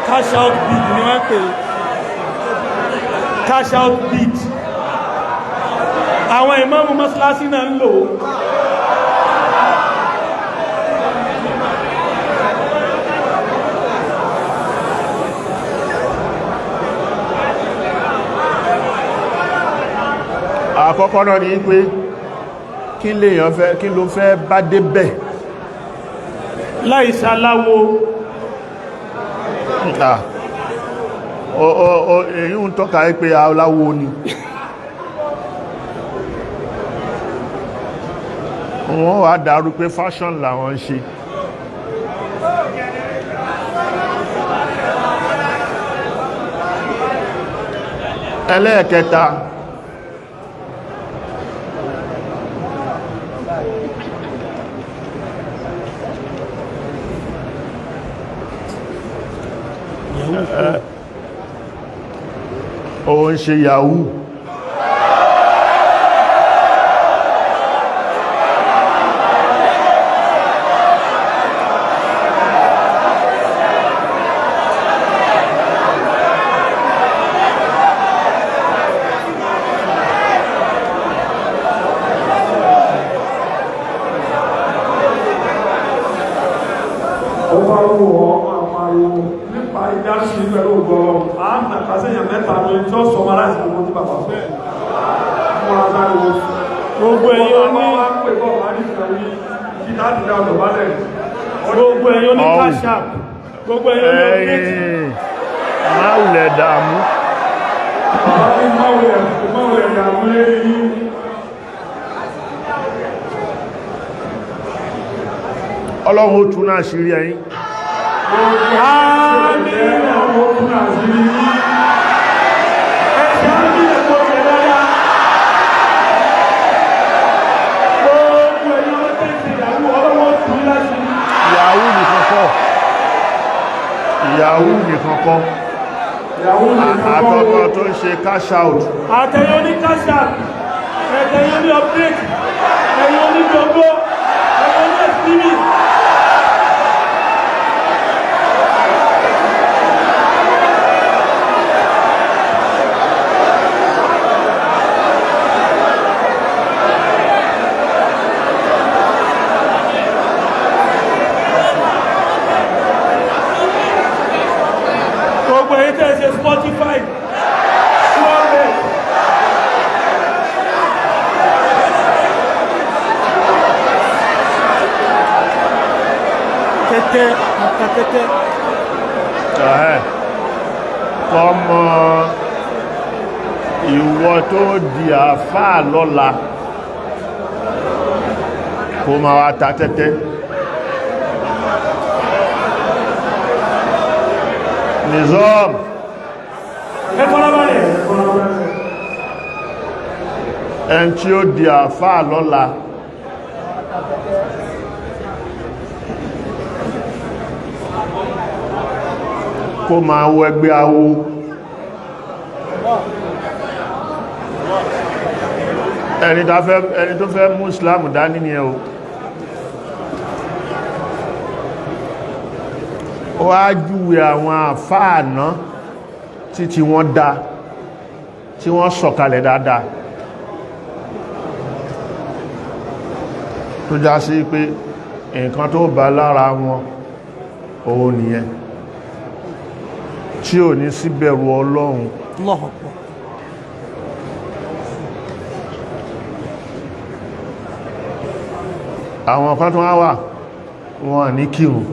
cash out beat ni wọ́n pè é. Cash out beat, àwọn ìmáàmù mọ́sálásí náà ń lò ó. Àkọ́kọ́ náà ni pé kí lèèyàn fẹ́, kí ló fẹ́ bá débẹ̀? Láìsàláwo. Ah. Èyí ń tọ́ka pé aláwo ni wọ́n wá dàrú pé fashion làwọn ń ṣe. Ẹlẹ́ẹ̀kẹta, ó ń ṣe yahoo. Ó bá wù ọ́ máa pariwo nípa ìdásí pẹ̀lú ògbọ́rọ̀ àmà kásẹ̀yàn mẹ́ta ní tí ó sọmọ láti gbogbo tí bàbá sọ múra sáré wo. Gbogbo ẹ̀yin oní wá pè bọ́ wá ní ìfẹ́ wí kí láti dá ọ̀dọ̀ balẹ̀. Gbogbo ẹ̀yin oní Ọ̀hún. cash app, gbogbo ẹ̀yin oní update. Ẹ̀yìn máa wùlẹ̀ dààmú. Bàbá ní máwùlẹ̀ dààmú lérí yín. Ọlọ́run ó tún náà ṣírí ẹ̀yin. Àmín. Ọlọ́run ó tún náà ṣírí yín. Ẹ̀ṣẹ̀ àmì ẹ̀kọ́ rẹ̀ dáadáa. Gbogbo ẹ̀yin ọlọ́tẹ̀ ìyàwó, ọlọ́wọ́ tún láti Yahoo nìkan kọ́, Yahoo nìkan kọ́. Ìyàwó nìkan kọ́. Àtọ́kọ́ tó ń ṣe cash out. Àtẹ̀yìn oní cash app, ẹ̀tẹ̀yìn oní update, ẹ̀yìn oní gbogbo, ẹ̀yìn oní ẹ̀sìnmí. Ẹ̀yin tẹ́ ṣe Spotify, sure bet. Tẹ́tẹ́, ata tẹ́tẹ́. Ẹ̀hẹ́. Kọmọ ìwọ tó di àfáà lọ́la kó ma wá ta tẹ́tẹ́. Nizam. Ẹ farabalẹ̀. Ẹn tí ó di àfáà lọ́la kó máa wọ ẹgbẹ́ awo. Ẹni tó fẹ́, ẹni tó fẹ́ mú Islam dání ni ẹ o. Ó wá júwe àwọn àfáà náà títí wọ́n dá, tí wọ́n sọ̀kalẹ̀ dáadáa, tó já sí pé nǹkan tó bá lára wọn òun nìyẹn, tí ò ní sí bẹ̀rù Ọlọ́run. Allahu Akbar. Àwọn kan tó wá wà, wọn ní kírun.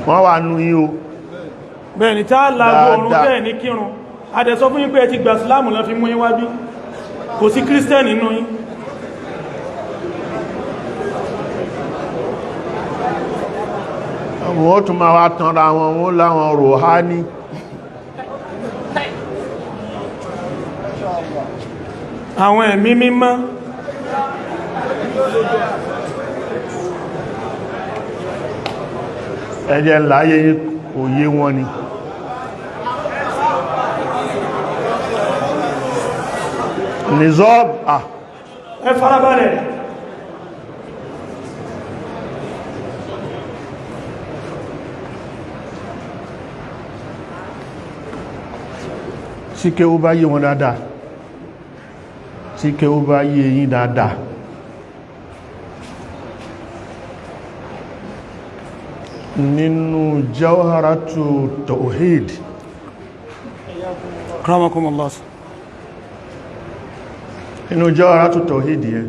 Wọ́n wà nú yí o. Bẹ́ẹ̀ni, tá láàgbó orun. Dáadáa. Bẹ́ẹ̀ ní kírun. Adẹ̀sọ fún yín pé ẹ ti gbà sílámù lọ fi mú yín wá bí. Kò sí kírísítẹ́nì nínú yín. Wọ́n tún máa wá tanra wọn, wọ́n láwọn rọ̀hání. Àwọn ẹ̀mí mímọ́. Ẹjẹ́ láyé òye wọn ni. Nizam, ah. Ẹ farabalẹ̀. Tí kéwú bá yé wọn dáadáa, tí kéwú bá yé yín dáadáa, nínú Jawharatu Tawhid. Akramakumullah. Nínú Jawharatu Tawhid yẹn,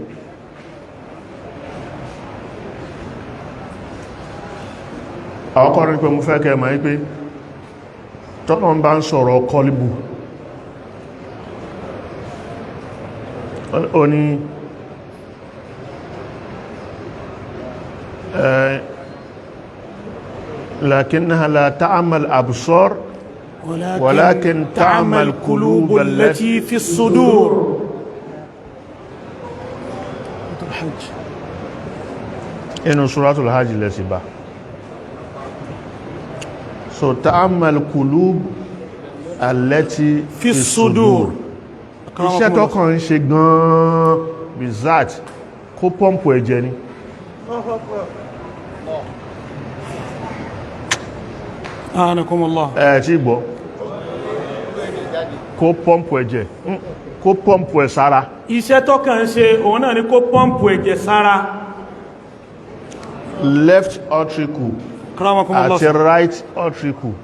àkọ́kọ́ ní pé mo fẹ́ kẹ́ mọ̀ wípé tọ́lọ́ ń bá ń sọ̀rọ̀ kọlíbù, ó ní لكنها لا تعمى الأبصار ولكن تعمى القلوب التي في الصدور. الحج. Inú Suratul Hajj lẹ́sì bá. So تعمى القلوب التي في الصدور. Iṣẹ́ tọ́kàn ń ṣe gan-an bizat, kó pọ́ǹpù ẹ̀jẹ̀ ni. Anakumullah. Ẹ̀ tí gbọ́, kó pọ́ǹpù ẹ̀jẹ̀, kó pọ́ǹpù ẹ̀ sára. Iṣẹ́ tọ́kàn ń ṣe òun náà ni kó pọ́ǹpù ẹ̀jẹ̀ sára. Left auricle Akramakumullah. àti right auricle.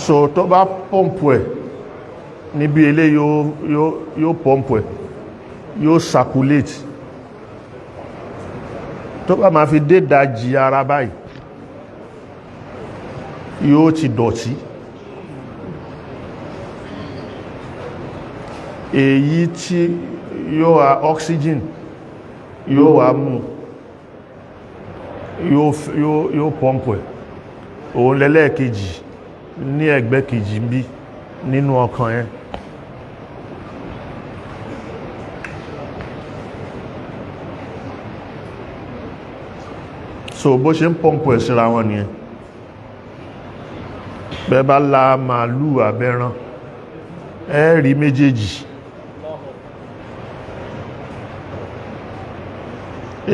So tó bá pọ́ǹpù ẹ̀ níbi ilé, yóò pọ́ǹpù ẹ̀, yóò circulate. Tó bá máa fi dé ìdajì ara báyìí, yóò ti dọ̀tí. Èyí tí yóò wá oxygen yóò wá mú, yóò pọ́ǹpù ẹ̀. Òun lẹ́lẹ́ẹ̀kejì ní ẹgbẹ́ kejì ń bí nínú ọkàn yẹn. So bó ṣe ń pọ́ǹpù ẹ̀ síra wọn nìyẹn. Bẹ́ẹ̀ bá la màálù àbẹ́ran, ẹ rí méjèèjì,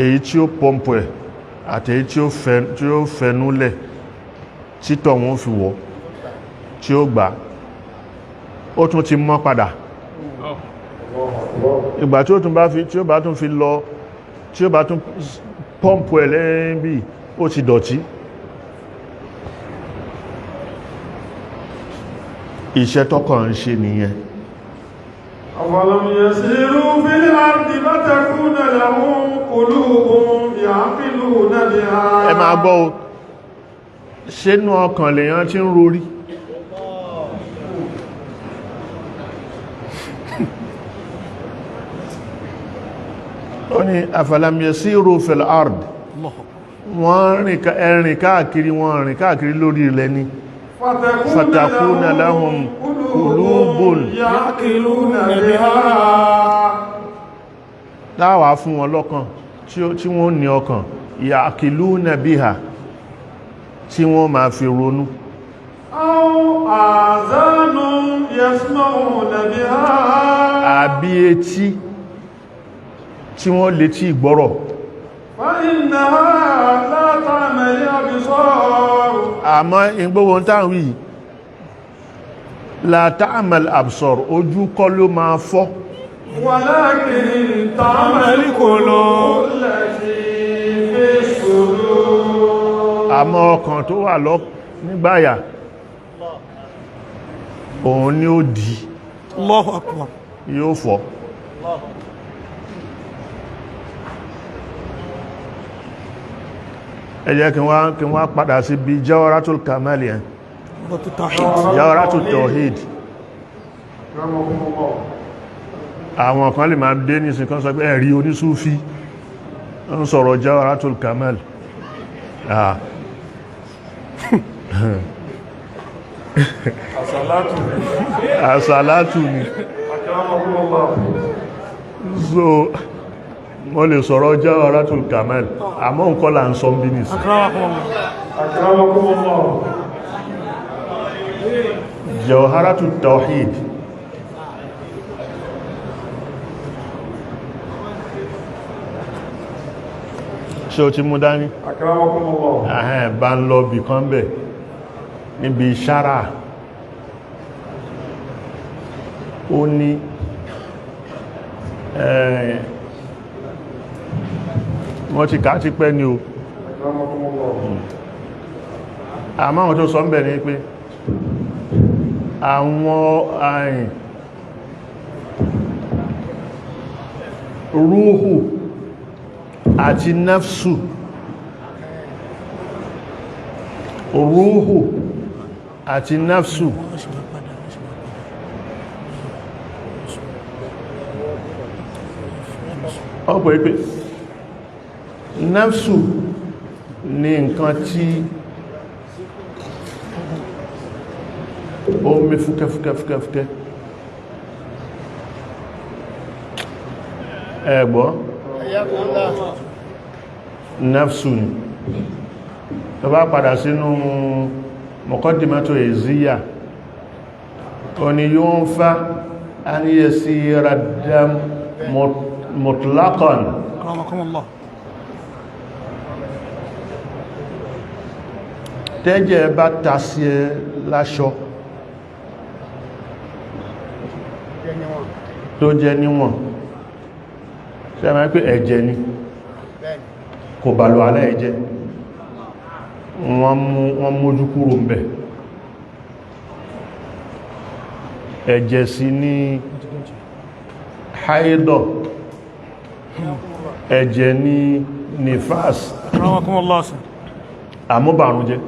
èyí tí ó pọ́ǹpù ẹ̀ àti èyí tí ó fẹnúlẹ̀ títọ̀ wọn fi wọ́, tí ó gbà, ó tún ti mọ́ padà. Ìgbà tí ó tún bá fi, tí ó bá tún fi lọ, tí ó bá tún pọ́ǹpù ẹ̀ lẹ́yìn bí ó ti dọ̀tí. Iṣẹ́ tọ́kàn ń ṣe nìyẹn. أولم يسيروا في الأرض فتكون لهم قلوب يعقلون بها. Ẹ máa gbọ́ o, ṣénú ọkàn lèyàn tí ń rorí? Ó ní afalam yasiru fil ard, wọ́n rìn káàkiri, wọ́n rìn káàkiri lórí ilẹ̀ ni. Fatakuna lahum qulubun يعقلون بها. Láwàá fún wọn lọ́kàn tí wọ́n ní ọkàn, ya'qiluna biha, tí wọ́n máa fi ronú. أو آذان يسمعون بها. Àbí etí tí wọ́n létí ìgbọ́rọ̀. فإنها لا تعمى الأبصار. Àmọ́ ìgbówó táwọn yìí, la ta'mal absar, ojú kọ́ ló máa fọ́. ولكن تعمى القلوب التي في الصدور. Àmọ́ ọkàn tó wà lọ nígbàyà, òun ni ó di Allahu akbar. Yóò fọ́. Ẹ jẹ́ kí wá padà sí bí Jawharatul Kamal yẹn. Jawharatut Tawhid. Jawharatut Tawhid. رحمكم الله. Àwọn kan lè máa dé nísìn kan sọ pé ẹ̀rí onísúfí ń sọ̀rọ̀ Jawharatul Kamal. Ah. Àsàlátù. Àsàlátù ni. أكرمكم الله. So wọ́n lè sọ̀rọ̀ Jawharatul Kamal, àmọ́ nǹkan là ń sọ bí nìsìn. Akramakumullah. أكرمكم الله. Jawharatut Tawhid, ṣe o ti mú dání? أكرمكم الله. Ahẹ́n, bá ń lọ bì kan bẹ̀ níbi ṣára, ó ní wọ́n ti ká ti pẹ́ ni o. أكرمكم الله. Àmọ́ àwọn tó sọ ń bẹ̀ ní pé àwọn àyìn rúhù àti nafsu, rúhù àti nafsu, ọ̀pọ̀ ìpé nafsu ní nǹkan tí ó mí fúkẹ́fúkẹ́fúkẹ́. Ẹgbọ́ nafsu ni. Tó bá padà sínú Muqaddimatu Izziya, ó ní yóò ń fa an yasira dam mutlaqan. Akramakumullah. Tẹ́jẹ̀ bá ta sí ẹ láṣọ tó jẹ níwọ̀n, ṣe máa pé ẹ̀jẹ̀ ni, kò bàlù alẹ́ ẹ̀jẹ̀, wọ́n mójú kúrò ń bẹ̀. Ẹ̀jẹ̀ sí ní haidọ̀, ẹ̀jẹ̀ ní nifas. Akramakumullah. Àmúbàrún jẹ́.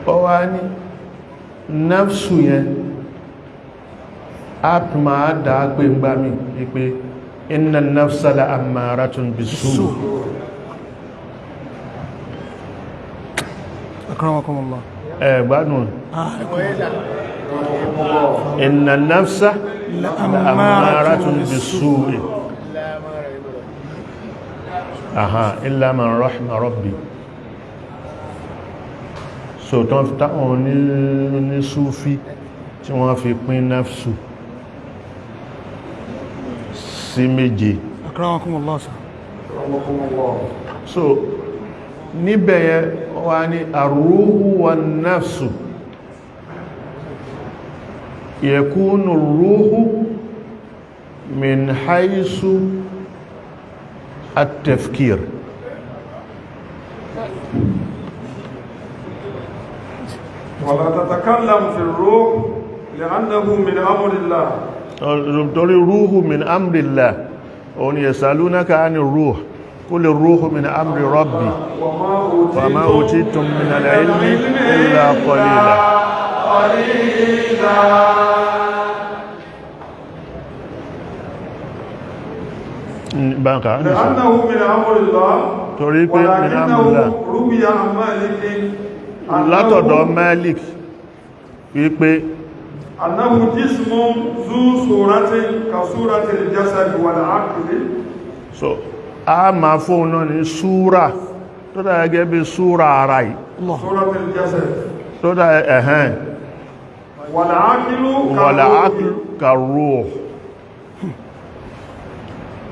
Ó wá ní nafsu yẹn, a tún máa dáa pé ń gbá mi wípé inna nafsa la ammaratun bisu. Akramakumullah. Ẹ̀gbádùn, inna nafsa la ammaratun bisu, aha, illa man rahima rabbi. So tán táwọn ní súfí tí wọ́n fi pín nafsu sí méje. Akramakumullah. So níbẹ̀ yẹn wá ní arúhù wa nafsu, Yakunu ruhu min haisu at-tafkir. ولا تتكلم في الروح لأنه من أمر الله. Torí rúhù min amrillah, òun yasalunaka ani ruh, qul ruhu min amri rabbi wa ma utitum min al-ilmi illa qalila. Báńkà لأنه من أمر الله. Torí pé min amrillah. ولكنه روي عن مالك Látọ̀dọ̀ Malik wípé أنه جسم ذو صورة كصورة الجسد والعقل. So a máa fóun náà ní súra tó dà gẹ́gẹ́ bí súra ara yìí. صورة الجسد Tó dà ẹ̀hẹ́n. والعقل wala كالروح. aql karruh.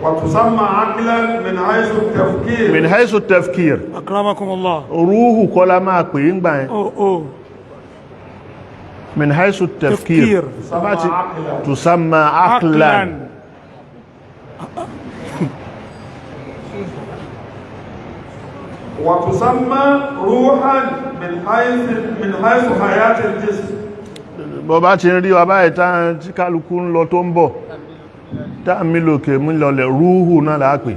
وتسمى عقلا من حيث التفكير. Min haythu tafkir. Akramakum Allah. Rúhù kọ́ la máa pè ń gbà yẹn. Oh, oh. Min haythu tafkir. Tafkir. Bá ti عقلا. tusamma aqlan. وتسمى روحا من حيث حياة الجسم. Bọ́ bá ti ń rí wa báyìí tá tí kálukú ń lọ tó ń bọ̀, tá mi lòkè mú lọlẹ̀, rúhù náà là á pè.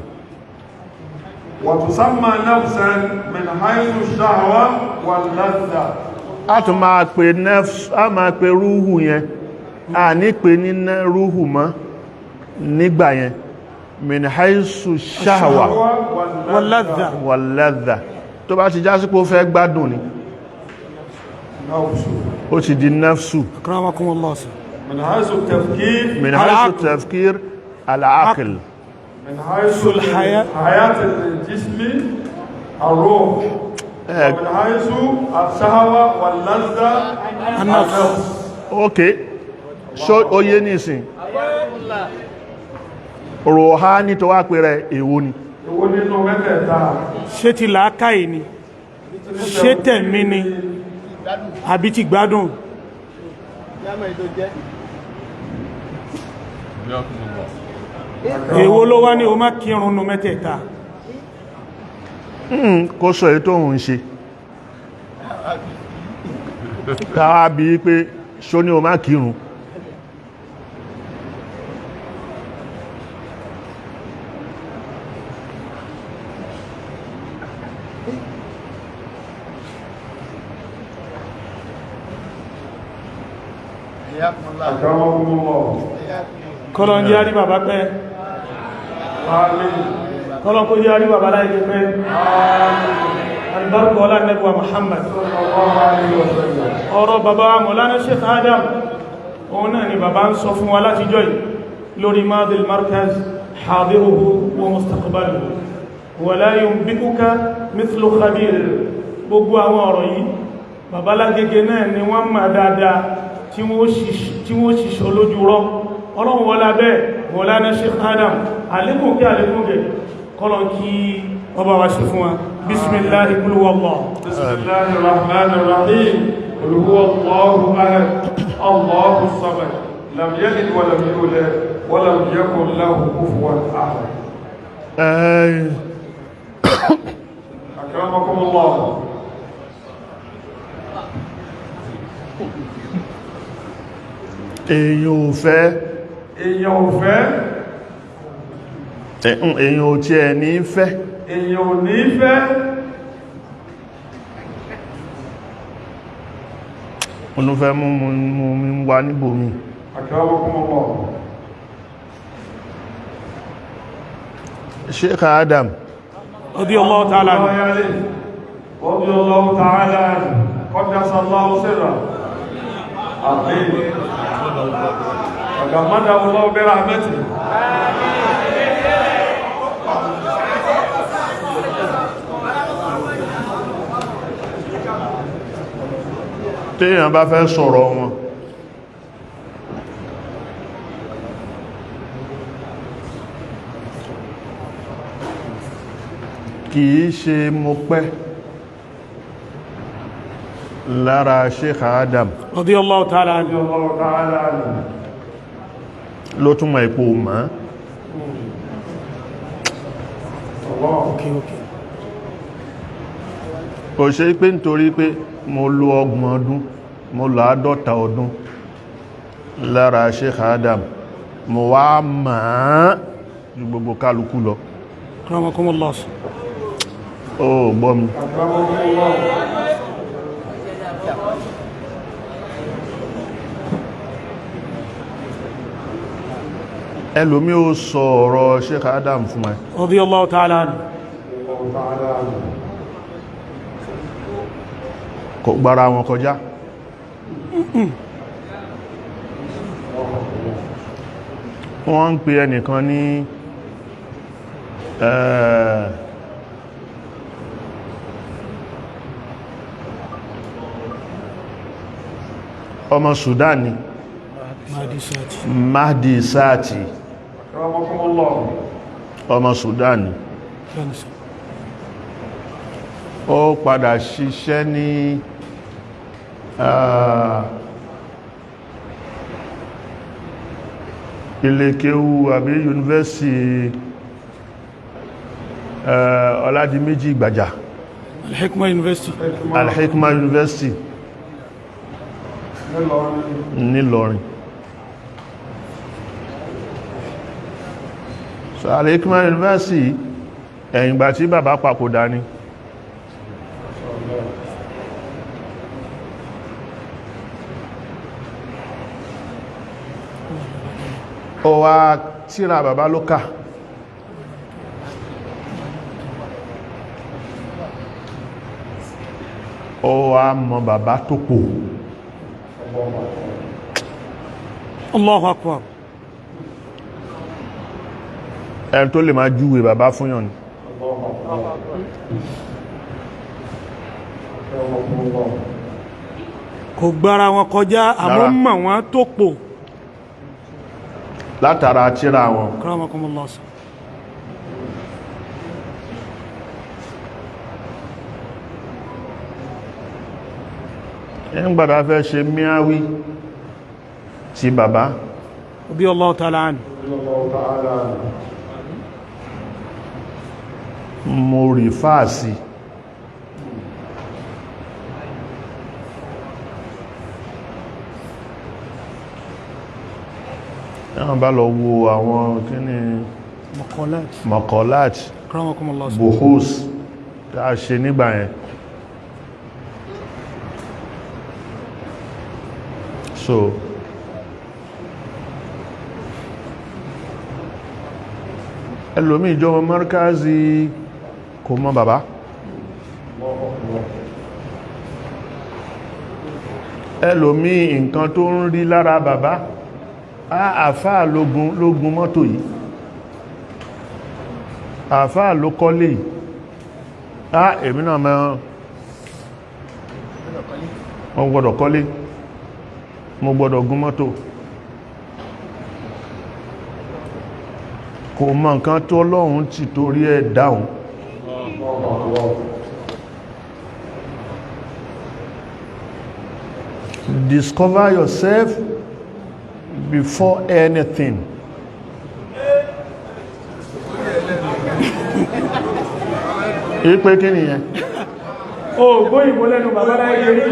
وتسمى نفسا من حيث الشهوة واللذة. A tún máa pè nefs, a máa pè rúhù yẹn, a ní pè ní rúhù mọ́ nígbà yẹn, min haythu shahwa Walladha. Walladha. Tó bá ti já sí pé ó fẹ́ gbádùn ni, نفس. ó ti di nafsu. Akramakum Allah. من حيث التفكير. Min haythu Al-aql. tafkir al-aql. من حيث الحياة. حياة الجسم الروح، ومن حيث الشهوة واللذة النفس. Ok, ṣó ó yé nísìn? Rọ̀hání tó wá pé rẹ̀, èwo ni? Èwo nínú mẹ́tẹ̀ẹ̀ta? Ṣé ti làákàyè ni, ṣé tẹ̀mí ni, àbí ti gbádùn? Èwo ló wá ní o má kírun nu mẹ́tẹ̀ẹ̀ta? Kó sọ èyí tó ń ṣe káwà bí pé ṣó ní o má kírun. أكرمكم الله. Kọ́lọ̀ ń jẹ́ àrí bàbá pẹ́. آمين. Kọ́lọ̀ kó jẹ́ àrí bàbá láìpẹ́ pẹ́. Albarka ọlá nẹ́bùwa Muhammad. صلى الله عليه وسلم. Ọ̀rọ̀ bàbá wa Mọ̀lánà Sheikh Adam, òun náà ni bàbá ń sọ fún wa láti jọ́ yìí lórí madil markaz, hadiruhu wa mustaqbaluhu wala yunbikuka mithlu khabir. Gbogbo àwọn ọ̀rọ̀ yìí, bàbá lágége náà ni wọ́n máa dáadáa tí wọ́n ṣiṣọ́ lójú rọ́. Ọlọ́run wọlá bẹ́ẹ̀ Mọ̀lánà Sheikh Adam, àlékún kí àlékún gẹ̀, kọ́lọ̀ kí ọba wa ṣe fún wa. Bismillahi kúlú wallah. بسم الله الرحمن الرحيم. قل هو الله أحد، الله الصمد، لم يلد ولم يولد ولم يكن له كفوا أحد. أكرمكم الله. Èyàn ò fẹ́. Èèyàn ò fẹ́. Èyàn ò tiẹ̀ ní fẹ́. Èèyàn ò ní fẹ́. Mo fẹ́ mú mú mi wá níbòmí. أكرمكم الله. Sheikh Adam Radiyallahu ta'ala anhu. الله عليه، رضي الله تعالى عنه، قدس الله سره، آمين، وغمده الله برحمته. Téèyàn bá fẹ́ sọ̀rọ̀ wọn, kìí ṣe mo pẹ́. Lára Sheikh Adam Radiyallahu ta'ala anhu. Radiyallahu ta'ala anhu. Ló túnmọ̀ ipò mọ́. Allah. Okay. Kò ṣe pé nítorí pé mo lo 30 ọdún, mo lò 50 ọdún lára Sheikh Adam, mo wá mọ̀ ju gbogbo kálukú lọ. Akramakumullah. Ó gbọ́ mi. Akramakumullah. Ẹlòmí ó sọ ọ̀rọ̀ Sheikh Adam fún ẹ. Radiyallahu ta'ala anhu. Radiyallahu ta'ala anhu. Kò gbára wọn kọjá. Wọ́n ń pè ẹnìkan ní ọmọ Sudan ni. Mahdi Sati. Mahdi Sati. Akramakumullah. Ọmọ Sudan ni. Bẹ́ẹ̀ni sir. Ó padà ṣiṣẹ́ ní ilé kéwú àbí yunifásitì Ọládìméjì Ìgbàjà. Al-Hikma University. Al-Hikma University. Nílọrin. Nílọrin. So Al-Hikma University, ẹ̀yìn ìgbà tí bàbá papòdà ni. Ó wá tírà bàbá ló kà. Ó wá mọ bàbá tó pò. Allahu Akbar. Ẹni tó lè máa júwe bàbá fún yàn ni. Akramakumullah. Kò gbára wọn kọjá, àmọ́ Rárá. mọ̀ wọn tó pò. Látara tírà wọn. Akramakumullah. Ẹn gbàdá fẹ́ ṣe míáwí ti bàbá. Radiyallahu ta'ala anhu. Radiyallahu ta'ala anhu. Mo rí fáàsì ẹ̀wọ̀n bá lọ wo àwọn kíní Maqalat. Maqalat. Akramakumullah. Buhus tá a ṣe nígbà yẹn. So ẹlòmí ìjọba markazi kò mọ̀ bàbá. Ẹlòmí nǹkan tó ń rí lára bàbá, àfáà lógun mọ́tò yìí, àfáà ló kọ́lé yìí, èmi náà mọ́ wọ́n gbọ́dọ̀ kọ́lé, mo gbọ́dọ̀ gún mọ́tò. Kò mọ̀ nǹkan tó Ọlọ́run ti torí ẹ̀ dáhùn. Discover yourself before anything. Ìpé kí nìyẹn? O gbóyìnbó lẹ́nu bàbá láyé rí.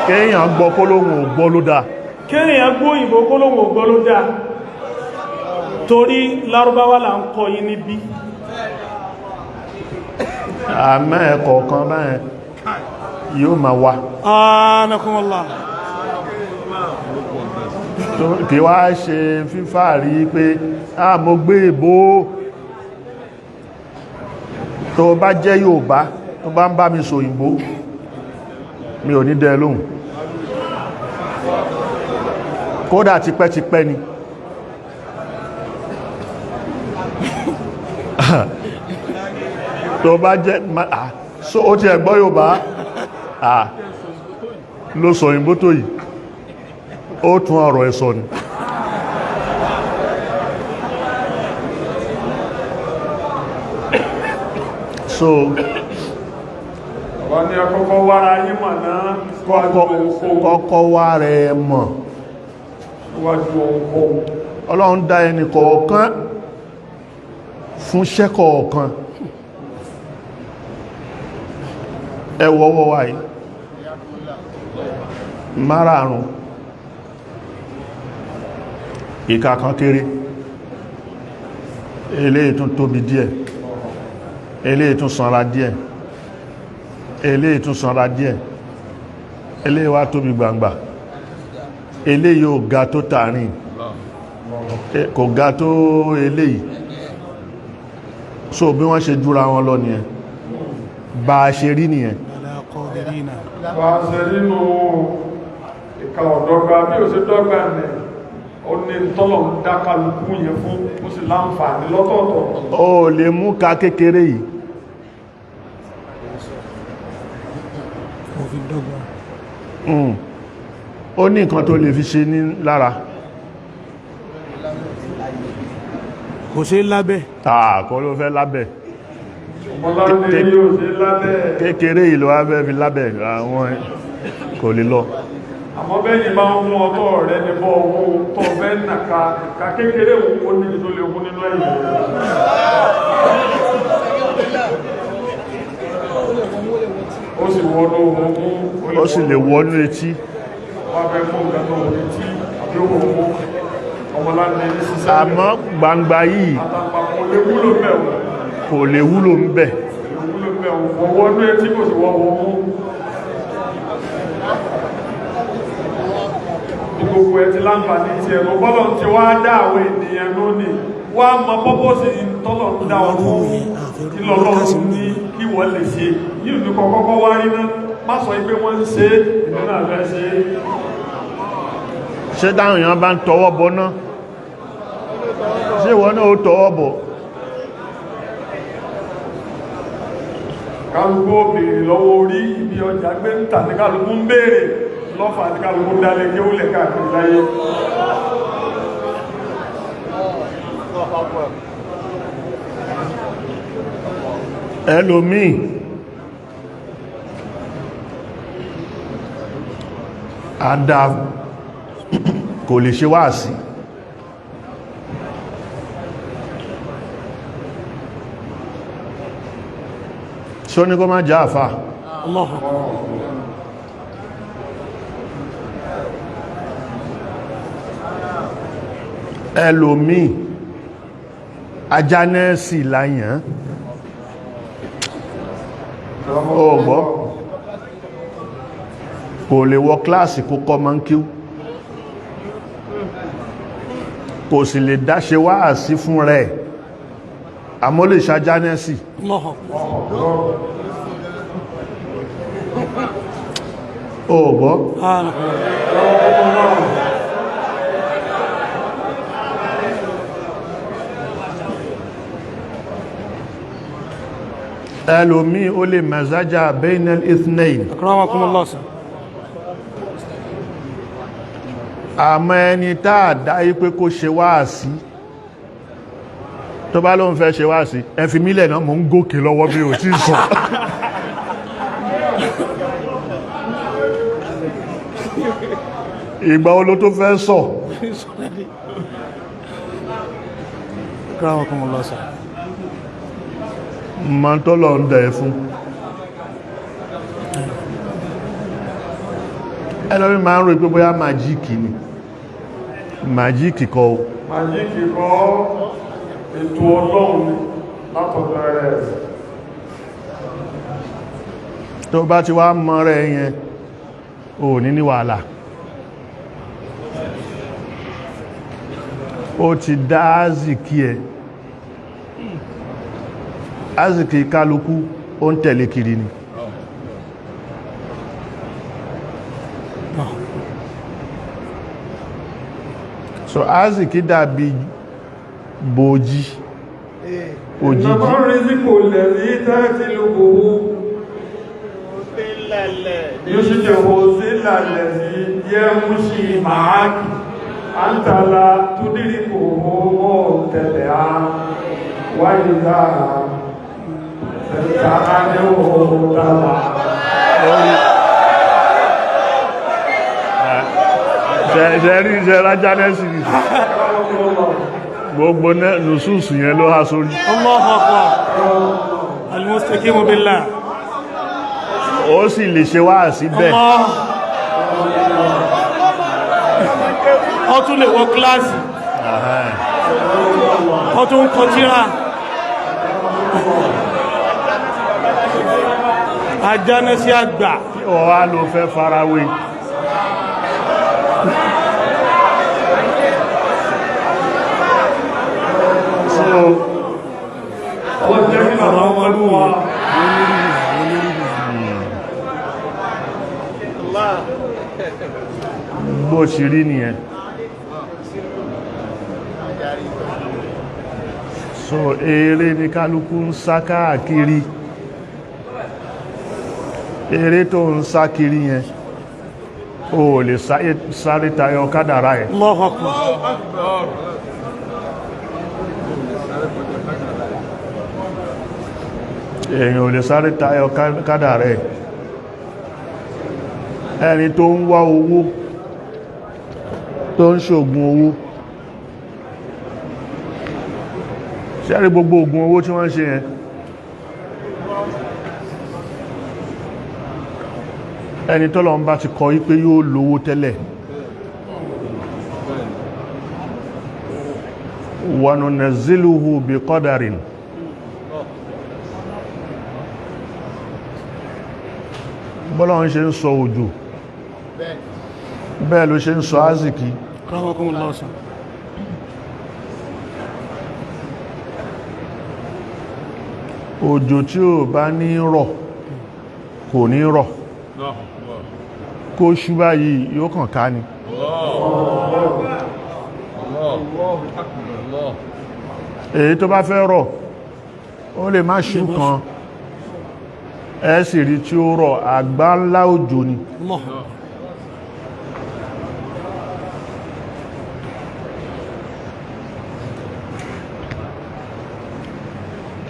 Kéèyàn gbọ́ kó lóhun ò gbọ́ ló dáa. Kéèyàn gbóyìnbó kó lóhun ò gbọ́ ló dáa, torí lárúbáwá là ń kọ́ yín níbí. Àmọ́ ẹ̀kọ̀ kan báyẹn yóò máa wá. Anakumullah. Kí wá ṣe fífà rí pé a mo gbé ìbò. Tó bá jẹ́ Yorùbá tó bá ń bá mi sọ òyìnbó, mi ò ní dẹ lóhùn. Kódà tipẹ́tipẹ́ ni tó bá jẹ́ so ó ti ẹ̀gbọ́ Yorùbá ló sọ òyìnbó tó yìí, ó tún ọ̀rọ̀ ẹ̀ sọ ni. So Bàbá ní akọ́kọ́ wára yín mọ̀ náà síwájú ohunkóhun. Kọ́kọ́ wá rẹ̀ mọ̀. Síwájú ohunkóhun. Ọlọ́run dá ẹnì kọ̀ọ̀kan fún iṣẹ́ kọ̀ọ̀kan. Ẹ wo ọwọ́ wa yìí márààrún, ìka kan kéré, eléyìí tún tóbi díẹ̀, eléyìí tún sanra díẹ̀, eléyìí tún sanra díẹ̀, eléyìí wá tóbi gbangba, eléyìí ò ga tó tààrin, kò ga tó eléyìí. So bí wọ́n ṣe júra wọn lọ nìyẹn, bá a ṣe rí nìyẹn. Bá a ṣe nínú ìka ọ̀dọ́gba bí ò ṣe dọ́gba ní ó ní tọ́lọ̀ ń dá kálukú yẹn fún, ó sì láǹfààní lọ́tọ̀ọ̀tọ̀. Ó lè mú ka kékeré yìí. Òfin dọ́gba. Ó ní nǹkan tó lè fi ṣe ní lára. Kò ṣe lábẹ́. Tààkọ́ ló fẹ́ lábẹ́. Ọmọláńdé yóò ṣe lábẹ́. Kékeré yìí ló wá fẹ́ fi lábẹ́, àwọn kò lè lọ. Àmọ́ bẹ́yìn bá ń mú ọtọ́ rẹ ní bọ́ owó tó fẹ́ nàka ìka kékeré òun, ó níbi tó lè mú nínú ẹ̀yìn. Ó sì wọnú ohun mú. Ó sì lè wọnú etí. Wọ́n fẹ́ mú nǹkan tó wọlé tí àbí ó wọ́n mú ọmọláńdé ní sísẹ́. Àmọ́ gbangba yìí àtàpàpọ̀ lè wúlò mẹ́wọ̀n. Kò lè wúlò ń bẹ̀. Lè wúlò mẹ́wọ̀n, kò wọnú etí, kò sì wọ́n wọ́n mú. Ní gbogbo ẹ ti láǹfààní ti ẹ̀rọ bọ́lọ̀ ti wá dá àwọn ènìyàn lónìí, wá mọ pọ́pọ́sì tọ́lọ̀ ń dá wọn fún, kí lọ́lọ́run ní kí wọ́n lè ṣe yìí ní kọ́kọ́kọ́ wá rí náà. Má sọ pé wọ́n ń ṣe é, ìlú náà fẹ́ ṣe é. Ṣé táwọn èèyàn bá ń tọwọ́ bọ náà, ṣé ìwọ náà ó tọwọ́ bọ̀? Kálukú ó béèrè lọ́wọ́ orí ibi ọjà gbé ń tà ní kálukú ń béèrè lọ́fà ní kálukú dálé kí ó lẹ̀ káàkiri láyé. Ẹlòmíì àdá kò lè ṣe wáàsí, ṣó ní kó má jẹ́ àfà. Allahu. Ẹlòmíì ajánẹ́sì láyàn ọgbọ́, kò lè wọ kíláàsì kó kọ́ mọ́ ń kíw, kò sì lè dáṣe wáàsí fún rẹ̀, àmọ́ lè ṣajánẹ́sì. Allahu. Ọgbọ́. Ah. Ẹlòmíì ó lè mazaja bainal ithnain. Akramakumullah sir. Àmọ́ ẹni táà dáyé pé kó ṣe wáàsí, tó bá lóun fẹ́ ṣe wáàsí, ẹ fi mílẹ̀ náà, mò ń gòkè lọ́wọ́ bí ò tí sọ. Ìgbà wo ló tó fẹ́ sọ? Akramakumullah sir. Ma tọ́lọ̀ ń dẹ̀ fún ẹlọ́rí máa ń rò pé bóyá màjíìkì ni. Màjíìkì kọ́ o. Màjíìkì kọ́, ètò Ọlọ́run ni látọ̀dọ̀ rẹ̀. Tó bá ti wá mọ́ rẹ̀ yẹn, ò ní ní wàhálà. Ó ti dá azìkí ẹ, azìkí kálukú ó ń tẹ̀lé kiri ni. So azìkí dàbí bòjì òjìjí. Ìnàmọ́ rízíkò lẹ̀rí tẹ́ẹ̀tì lókòó yóò ṣe jẹ́ òsì lálẹ̀ sí yẹ́ mú sí máàkì àǹtàlà tó dírí kò mọ́ tẹ̀lẹ̀ á wáyé dáa. Ṣẹ̀rí ṣe rájánẹ́sì ní gbogbo nùsùsù yẹn ló há sórí. Allahu akbar. Al-mustaqimu billah. Ó sì lè ṣe wá sí bẹ́ẹ̀. Allah. Ó tún lè wọ kíláàsì. Ó tún kọ tírà. Ajánẹ́sí àgbà. Ó wá ló fẹ́ farawé. So Ọ̀rọ̀ ọmọlúwà. Bó ṣe rí nìyẹn. So eré ní kálukú ń sá káàkiri. Eré tó ń sá kiri yẹn, o lè sáré tayọ kádàrá ẹ̀. Allahu akbar. Èèyàn ò lè sáré tayọ kádàrá ẹ̀. Ẹni tó ń wá owó, tó ń ṣògùn owó, ṣẹ́rí gbogbo ògùn owó tí wọ́n ń ṣe yẹn, ẹni tọ́lọ̀ ń bá ti kọ wípé yóò lówó tẹ́lẹ̀, wa nunazziluhu bi qadarin, bọ́lá ń ṣe ń sọ òjò, bẹ́ẹ̀ ló ṣe ń sọ ázìkí. Akramakumullah sir. Òjò tí ò bá ní rọ̀ kò ní rọ̀, kó ṣúbá yìí yóò kàn ká ni. Èyí tó bá fẹ́ rọ̀, ó lè má ṣú kan, ẹ sì rí tí ó rọ̀, àgbá ńlá òjò ni. Allah akbar.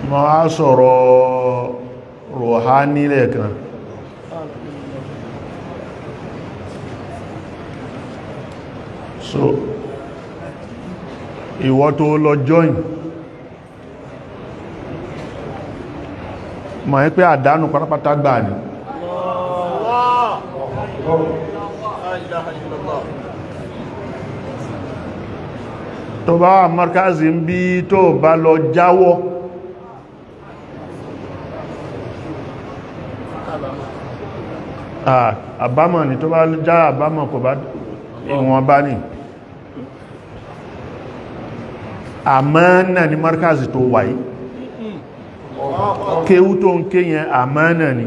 Mo á sọ̀rọ̀ rọ̀hání lẹ́ẹ̀kan. So ìwọ tó lọ join, mọ̀ ẹ́ pé àdánù pátápátá gbà ní. Tó bá wà markazi ń bí, tó bá lọ jáwọ́, àbámọ̀ ni. Tó bá já àbámọ̀, kò bá ìwọ̀n bá ní àmánà ní markazi tó wáyé. Kéwú tó ń ké yẹn, àmánà ni.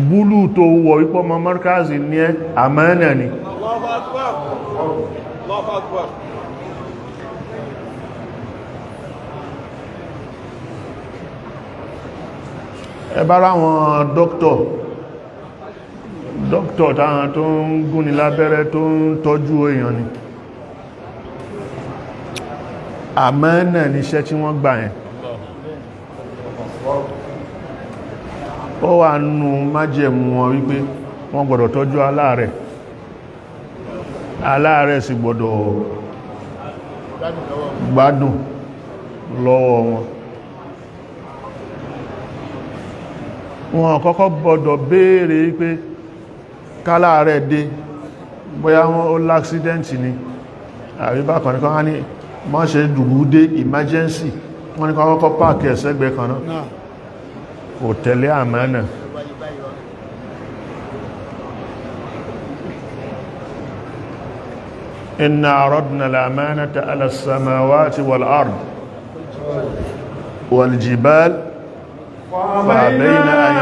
Búlù tó wọ̀ wípọ́ mọ́ markazi ní ẹ, àmánà ni. Allahu Akbar. Allahu Akbar. Ẹ bá ráwọn dókítọ̀, dókítọ̀ táwọn tó ń gúnni lábẹ́rẹ́, tó ń tọ́jú èèyàn ni, àmánà ní iṣẹ́ tí wọ́n gbà yẹn. Ó wà nù májẹ̀mú wọn wípé wọ́n gbọ́dọ̀ tọ́jú aláàrẹ̀, aláàrẹ̀ sì gbọ́dọ̀ gbádùn lọ́wọ́ wọn. Wọn kọ́kọ́ gbọ́dọ̀ béèrè pé káláàrẹ̀ dé, bóyá wọ́n ó láksídẹ́ntì ni àbí bákan ní kan á ní má ṣe dùgbú dé emergency, wọ́n ní kọ́ kọ́kọ́ páàkì ẹ̀sẹ́gbẹ́ kan náà, kò tẹ̀lé àmánà. Inna aradna al-amanata ala as-samawati wal-ard wal-jibal فأبين أن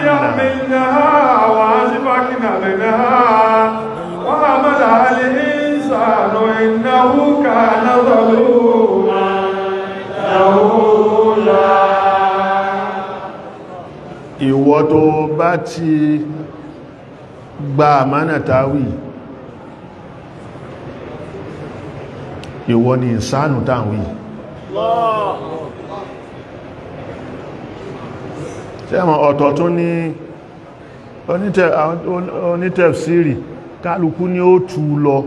يحملنها وأشفقن منها وحملها الإنسان إنه كان ظلوما جهولا. Ìwọ tó bá ti gba àmánà táwì, ìwọ ni ìsánù táwì. Sẹ́mọ̀ ọ̀tọ̀ tún ní onítẹ̀fsírì, kálukú ní ó tú lọ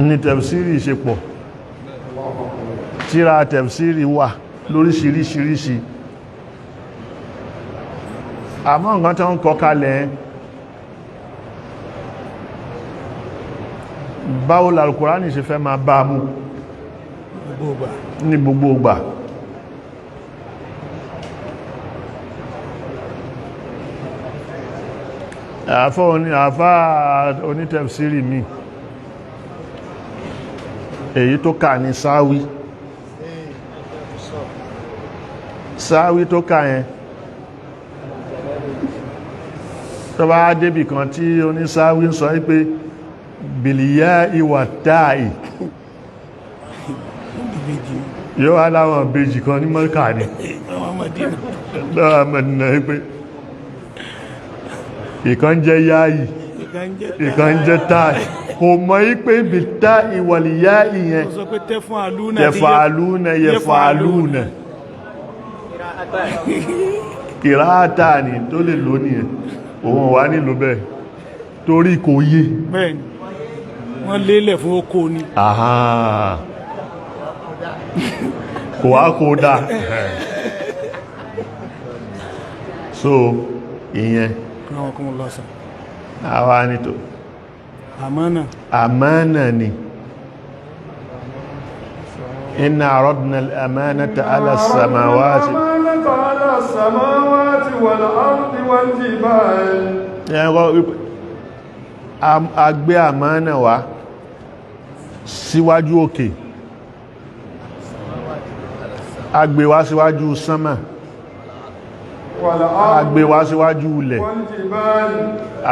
ní tẹ̀fsírì ṣe pọ̀. Tíra tẹ̀fsírì wà lóríṣiríṣiríṣi, àmọ́ nǹkan tó ń kọ kalẹ̀, báwo l'Al-Kùránì ṣe fẹ́ máa bá mú ní gbogbo ìgbà? Àfá oní àfá onítẹ̀fsírì mi, èyí tó kà ní sáwí sáwí tó kà yẹn, tó bá débì kan tí onísáwí ń sọ wípé bìlìyà ìwà táì, yóò wá láwọn ìbejì kan ní Mọ́kà ní lọ́wọ́ Mẹ́dínà, wípé ìkan jẹ́ yáyì, ìkan jẹ́ táì. Kò mọ̀ wípé bí táì wàlìyá ìyẹn Ó sọ pé tẹ́fún àlúnà. Tẹfàálúnà, yẹfàálúnà, kìráàtà ní tó lè lónìí ẹ̀, òun wà nílò bẹ́ẹ̀ torí kò yé. Bẹ́ẹ̀ni, wọ́n lélẹ̀ fún oko ni. Àhá, kò wá kó dá. So ìyẹn Akramakumullah sir. Àwa nítò Àmánà. Àmánà ni. Inna aradna al-amanata ala as-samawati الأمانة على السماوات والأرض والجبال. Ẹ̀rọ a gbé àmánà wá síwájú òkè, a gbé wá síwájú sánmà, a والأرض gbé wá síwájú ilẹ̀ والجبال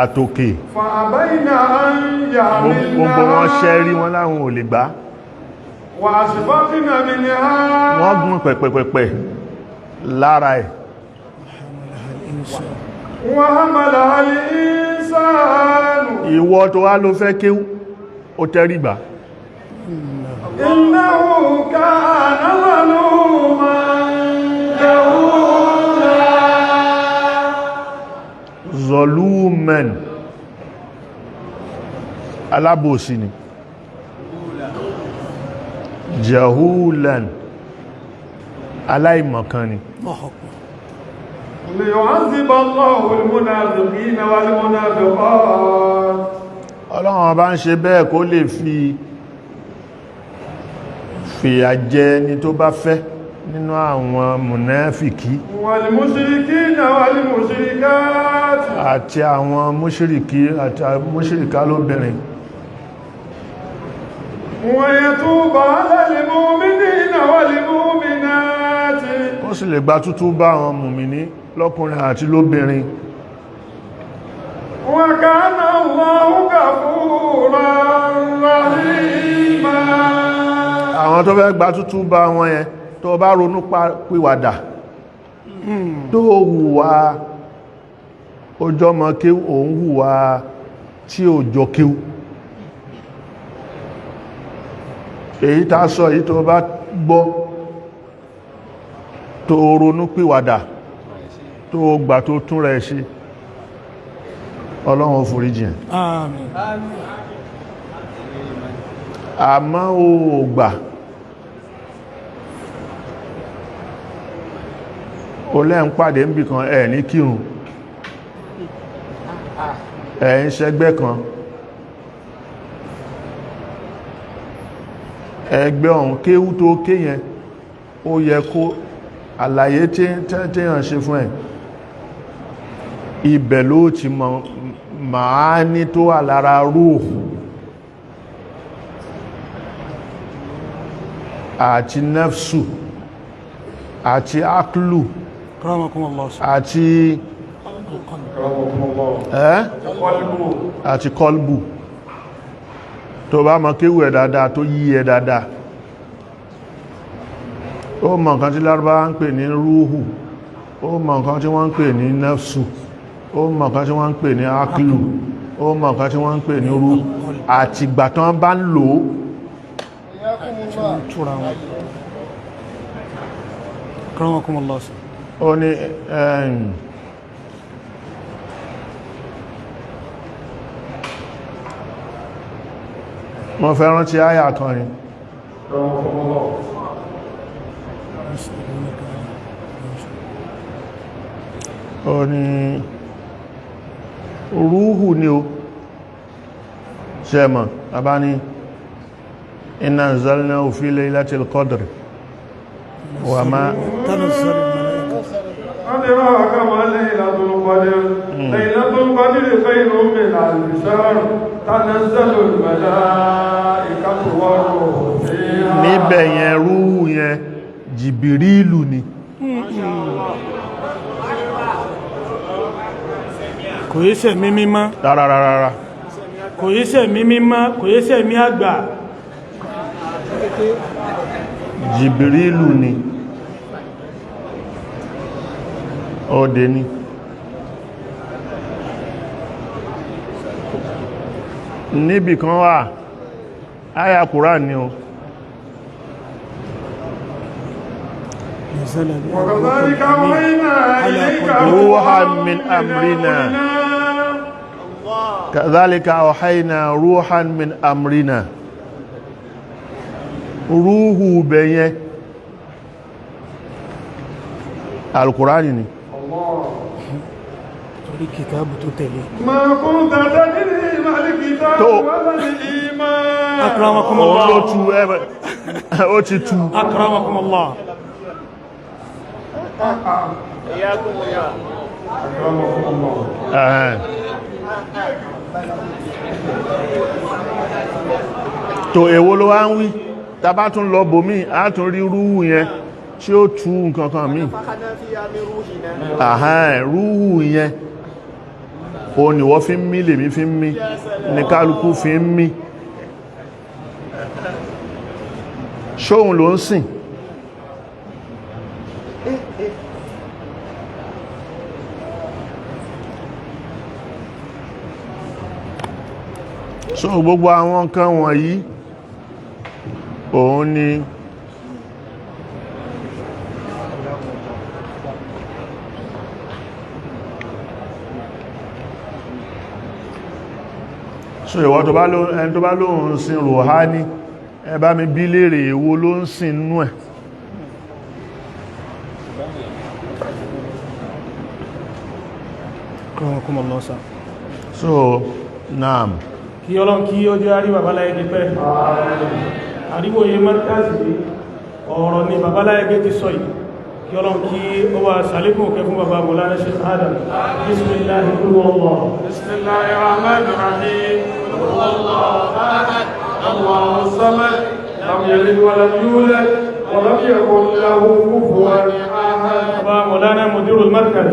àtòkè. فأبين أن Gbogbo wọn ṣẹ́rí, يحملنها wọn láwọn ò lè gbà. وأشفقن منها. Wọ́n gún pẹ̀pẹ̀pẹ̀pẹ̀ lára ẹ̀. وحملها الإنسان. Ìwọ tó wá ló fẹ́ kéwú, ó tẹ́rígbà. إنه كان ظلوما جهولا. Zọlúmẹ̀n, alábòsí ni. Jahulan, aláìmọ̀kan ni. Allahu Akbar. ليعذب الله المنافقين والمنافقات. Ọlọ́run bá ń ṣe bẹ́ẹ̀ kó lè fi fìyà jẹ ẹni tó bá fẹ́ nínú àwọn mùnáfìkí والمشركين والمشركات àti àwọn mùṣírìkí àti mùṣírìká lóbìnrin. ويتوب على المؤمنين والمؤمنات. Ó sì lè gba tútú bá àwọn mùmìní lọ́kùnrin àti lóbìnrin. وكان الله غفورا رحيما. Àwọn tó fẹ́ gba tútú bá wọn yẹn, tó bá ronú pìwàdà, tó hùwà ojọ́mọ kéwú, òun hùwà tí ò jọ kéwú, èyí tá sọ èyí, tó bá gbọ́, tó ronú pìwàdà, tó gbà, tó tún rẹ̀ ṣe, Ọlọ́run ó foríjì ẹ̀. Àmín. Àmọ́ o ò gbà, o lẹ́ ń pàdé ń bì kan, ẹ̀ ní kírun, ẹ̀ ń ṣẹgbẹ́ kan, ẹgbẹ́ ọ̀hún, kéwú tó ké yẹn, ó yẹ kó àlàyé tí hàn ṣe fún ẹ̀, ibẹ̀ ló ti mọ̀ màá ní tó wà lára rúhù àti nafsu àti aklu Akramakumullah sir. àti ẹ́ àti kọlbù. Tó bá mọ̀ kéwù ẹ̀ dáadáa, tó yí ẹ̀ dáadáa, ó mọ̀ nǹkan tí Lárúbáwá ń pè ní rúhù, ó mọ̀ nǹkan tí wọ́n ń pè ní nafsu, ó mọ̀ nǹkan tí wọ́n ń pè ní aklu, ó mọ̀ nǹkan tí wọ́n ń pè ní rúhù àti ìgbà tán bá ń lò ó. Túra wọn. Akramakumullah sir. Ó ní mo fẹ́ rántí àyà kan ni. Ó ní rúhù ni ó ṣẹ́mọ̀ bàbá ní inna anzalnahu fi laylatil qadr wa ma تنزل الملائكة. أدراك ما ليلة القدر؟ ليلة القدر خير من ألف شهر، تنزل الملائكة والروح فيها. Níbẹ̀ yẹn, rúhù yẹn jìbìrìlù ni. Kò yí sẹ̀mí mímọ́. Rárárárá. Kò yí sẹ̀mí mímọ́, kò yí sẹ̀mí àgbà. Jìbìrìlù ni, ọdẹ ni. Níbì kan wà, àyà Kùránì ni o. نزل وكذلك أوحينا إليك روحا من أمرنا. كذلك أوحينا روحا من أمرنا. Rúhù bẹ̀yẹn Alkùránì ni. Torí kìtàbù tó tẹ̀lé. ما كنت تدري ما الكتاب تو. ولا الإيمان. Òun Akramakumullah. ló tú ẹbẹ̀, ó ti tú. Akramakumullah. Ẹ̀hẹ́n. Tó èwo ló wá ń wí? Ta bá tún lọ bòmí, á tún rí rúhù yẹn tí ó tú nǹkan kan míì. Àhán, rúhù yẹn o ni wọ́n fi ń mí, lèmi fi ń mí, ní kálukú fi ń mí. Ṣóhun ló ń sìn? So gbogbo àwọn nǹkan wọ̀nyí òun ni so ìwọ tó bá ló ẹni tó bá lóun ń sin rùhání, ẹ bá mi bí léèrè, èwo ló ń sin nú ẹ̀? Akramakumullah sir. So naam. Kí Ọlọ́run kí ó jẹ́ àrí babaláyé pẹ́. Àríwòye markazi ọ̀rọ̀ ni babaláyé ti sọ yìí. Kí Ọlọ́run kí ó wà sàlékún òkè fún bàbá Mawlana Sheikh Adam. Bismillahi huwa. بسم الله الرحمن الرحيم. قل هو الله أحد، الله الصمد، لم يلد ولم يولد ولم يكن له كفوا أحد. Bàbá Mawlana Mudirul Markaz,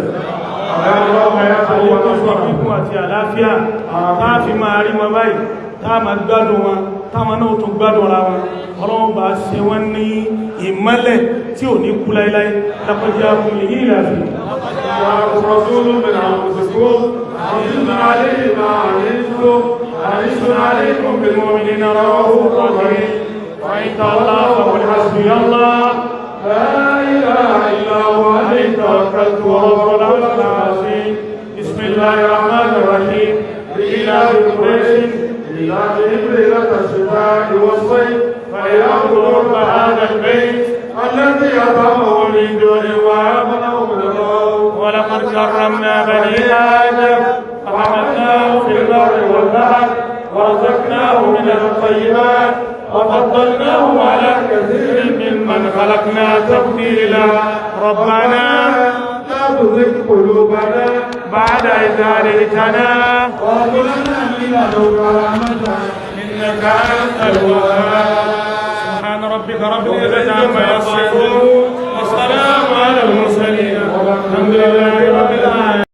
àlékún fún kíkún àti àlàáfíà táà fi máa rí wọn báyìí, táà máa gbádùn wọn, táwọn náà tún gbádùn ara wọn. Ọlọ́run bá ṣe wọ́n ní ìmọ́lẹ̀ tí ò ní kú láíláí. Laqad ja'akum li-ilafi. جاءكم رسول من أنفسكم عزيز عليه ما عنتم، حريص عليكم بالمؤمنين رؤوف رحيم. وإن تولوا فقل حسبي الله لا إله إلا هو، عليه توكلت وهو رب العرش العظيم. بسم الله الرحمن الرحيم. لإيلاف قريش إيلافهم رحلة الشتاء والصيف، فليعبدوا رب هذا البيت الذي أطعمهم من جوع وآمنهم من خوف. ولقد كرمنا بني آدم وحملناهم في البر والبحر ورزقناهم من الطيبات وفضلناهم على كثير ممن خلقنا تفضيلا. ربنا لا تزغ قلوبنا بعد إذ هديتنا وهب لنا من لدنك رحمة إنك أنت الوهاب. سبحان ربك رب العزة عما يصفون وسلام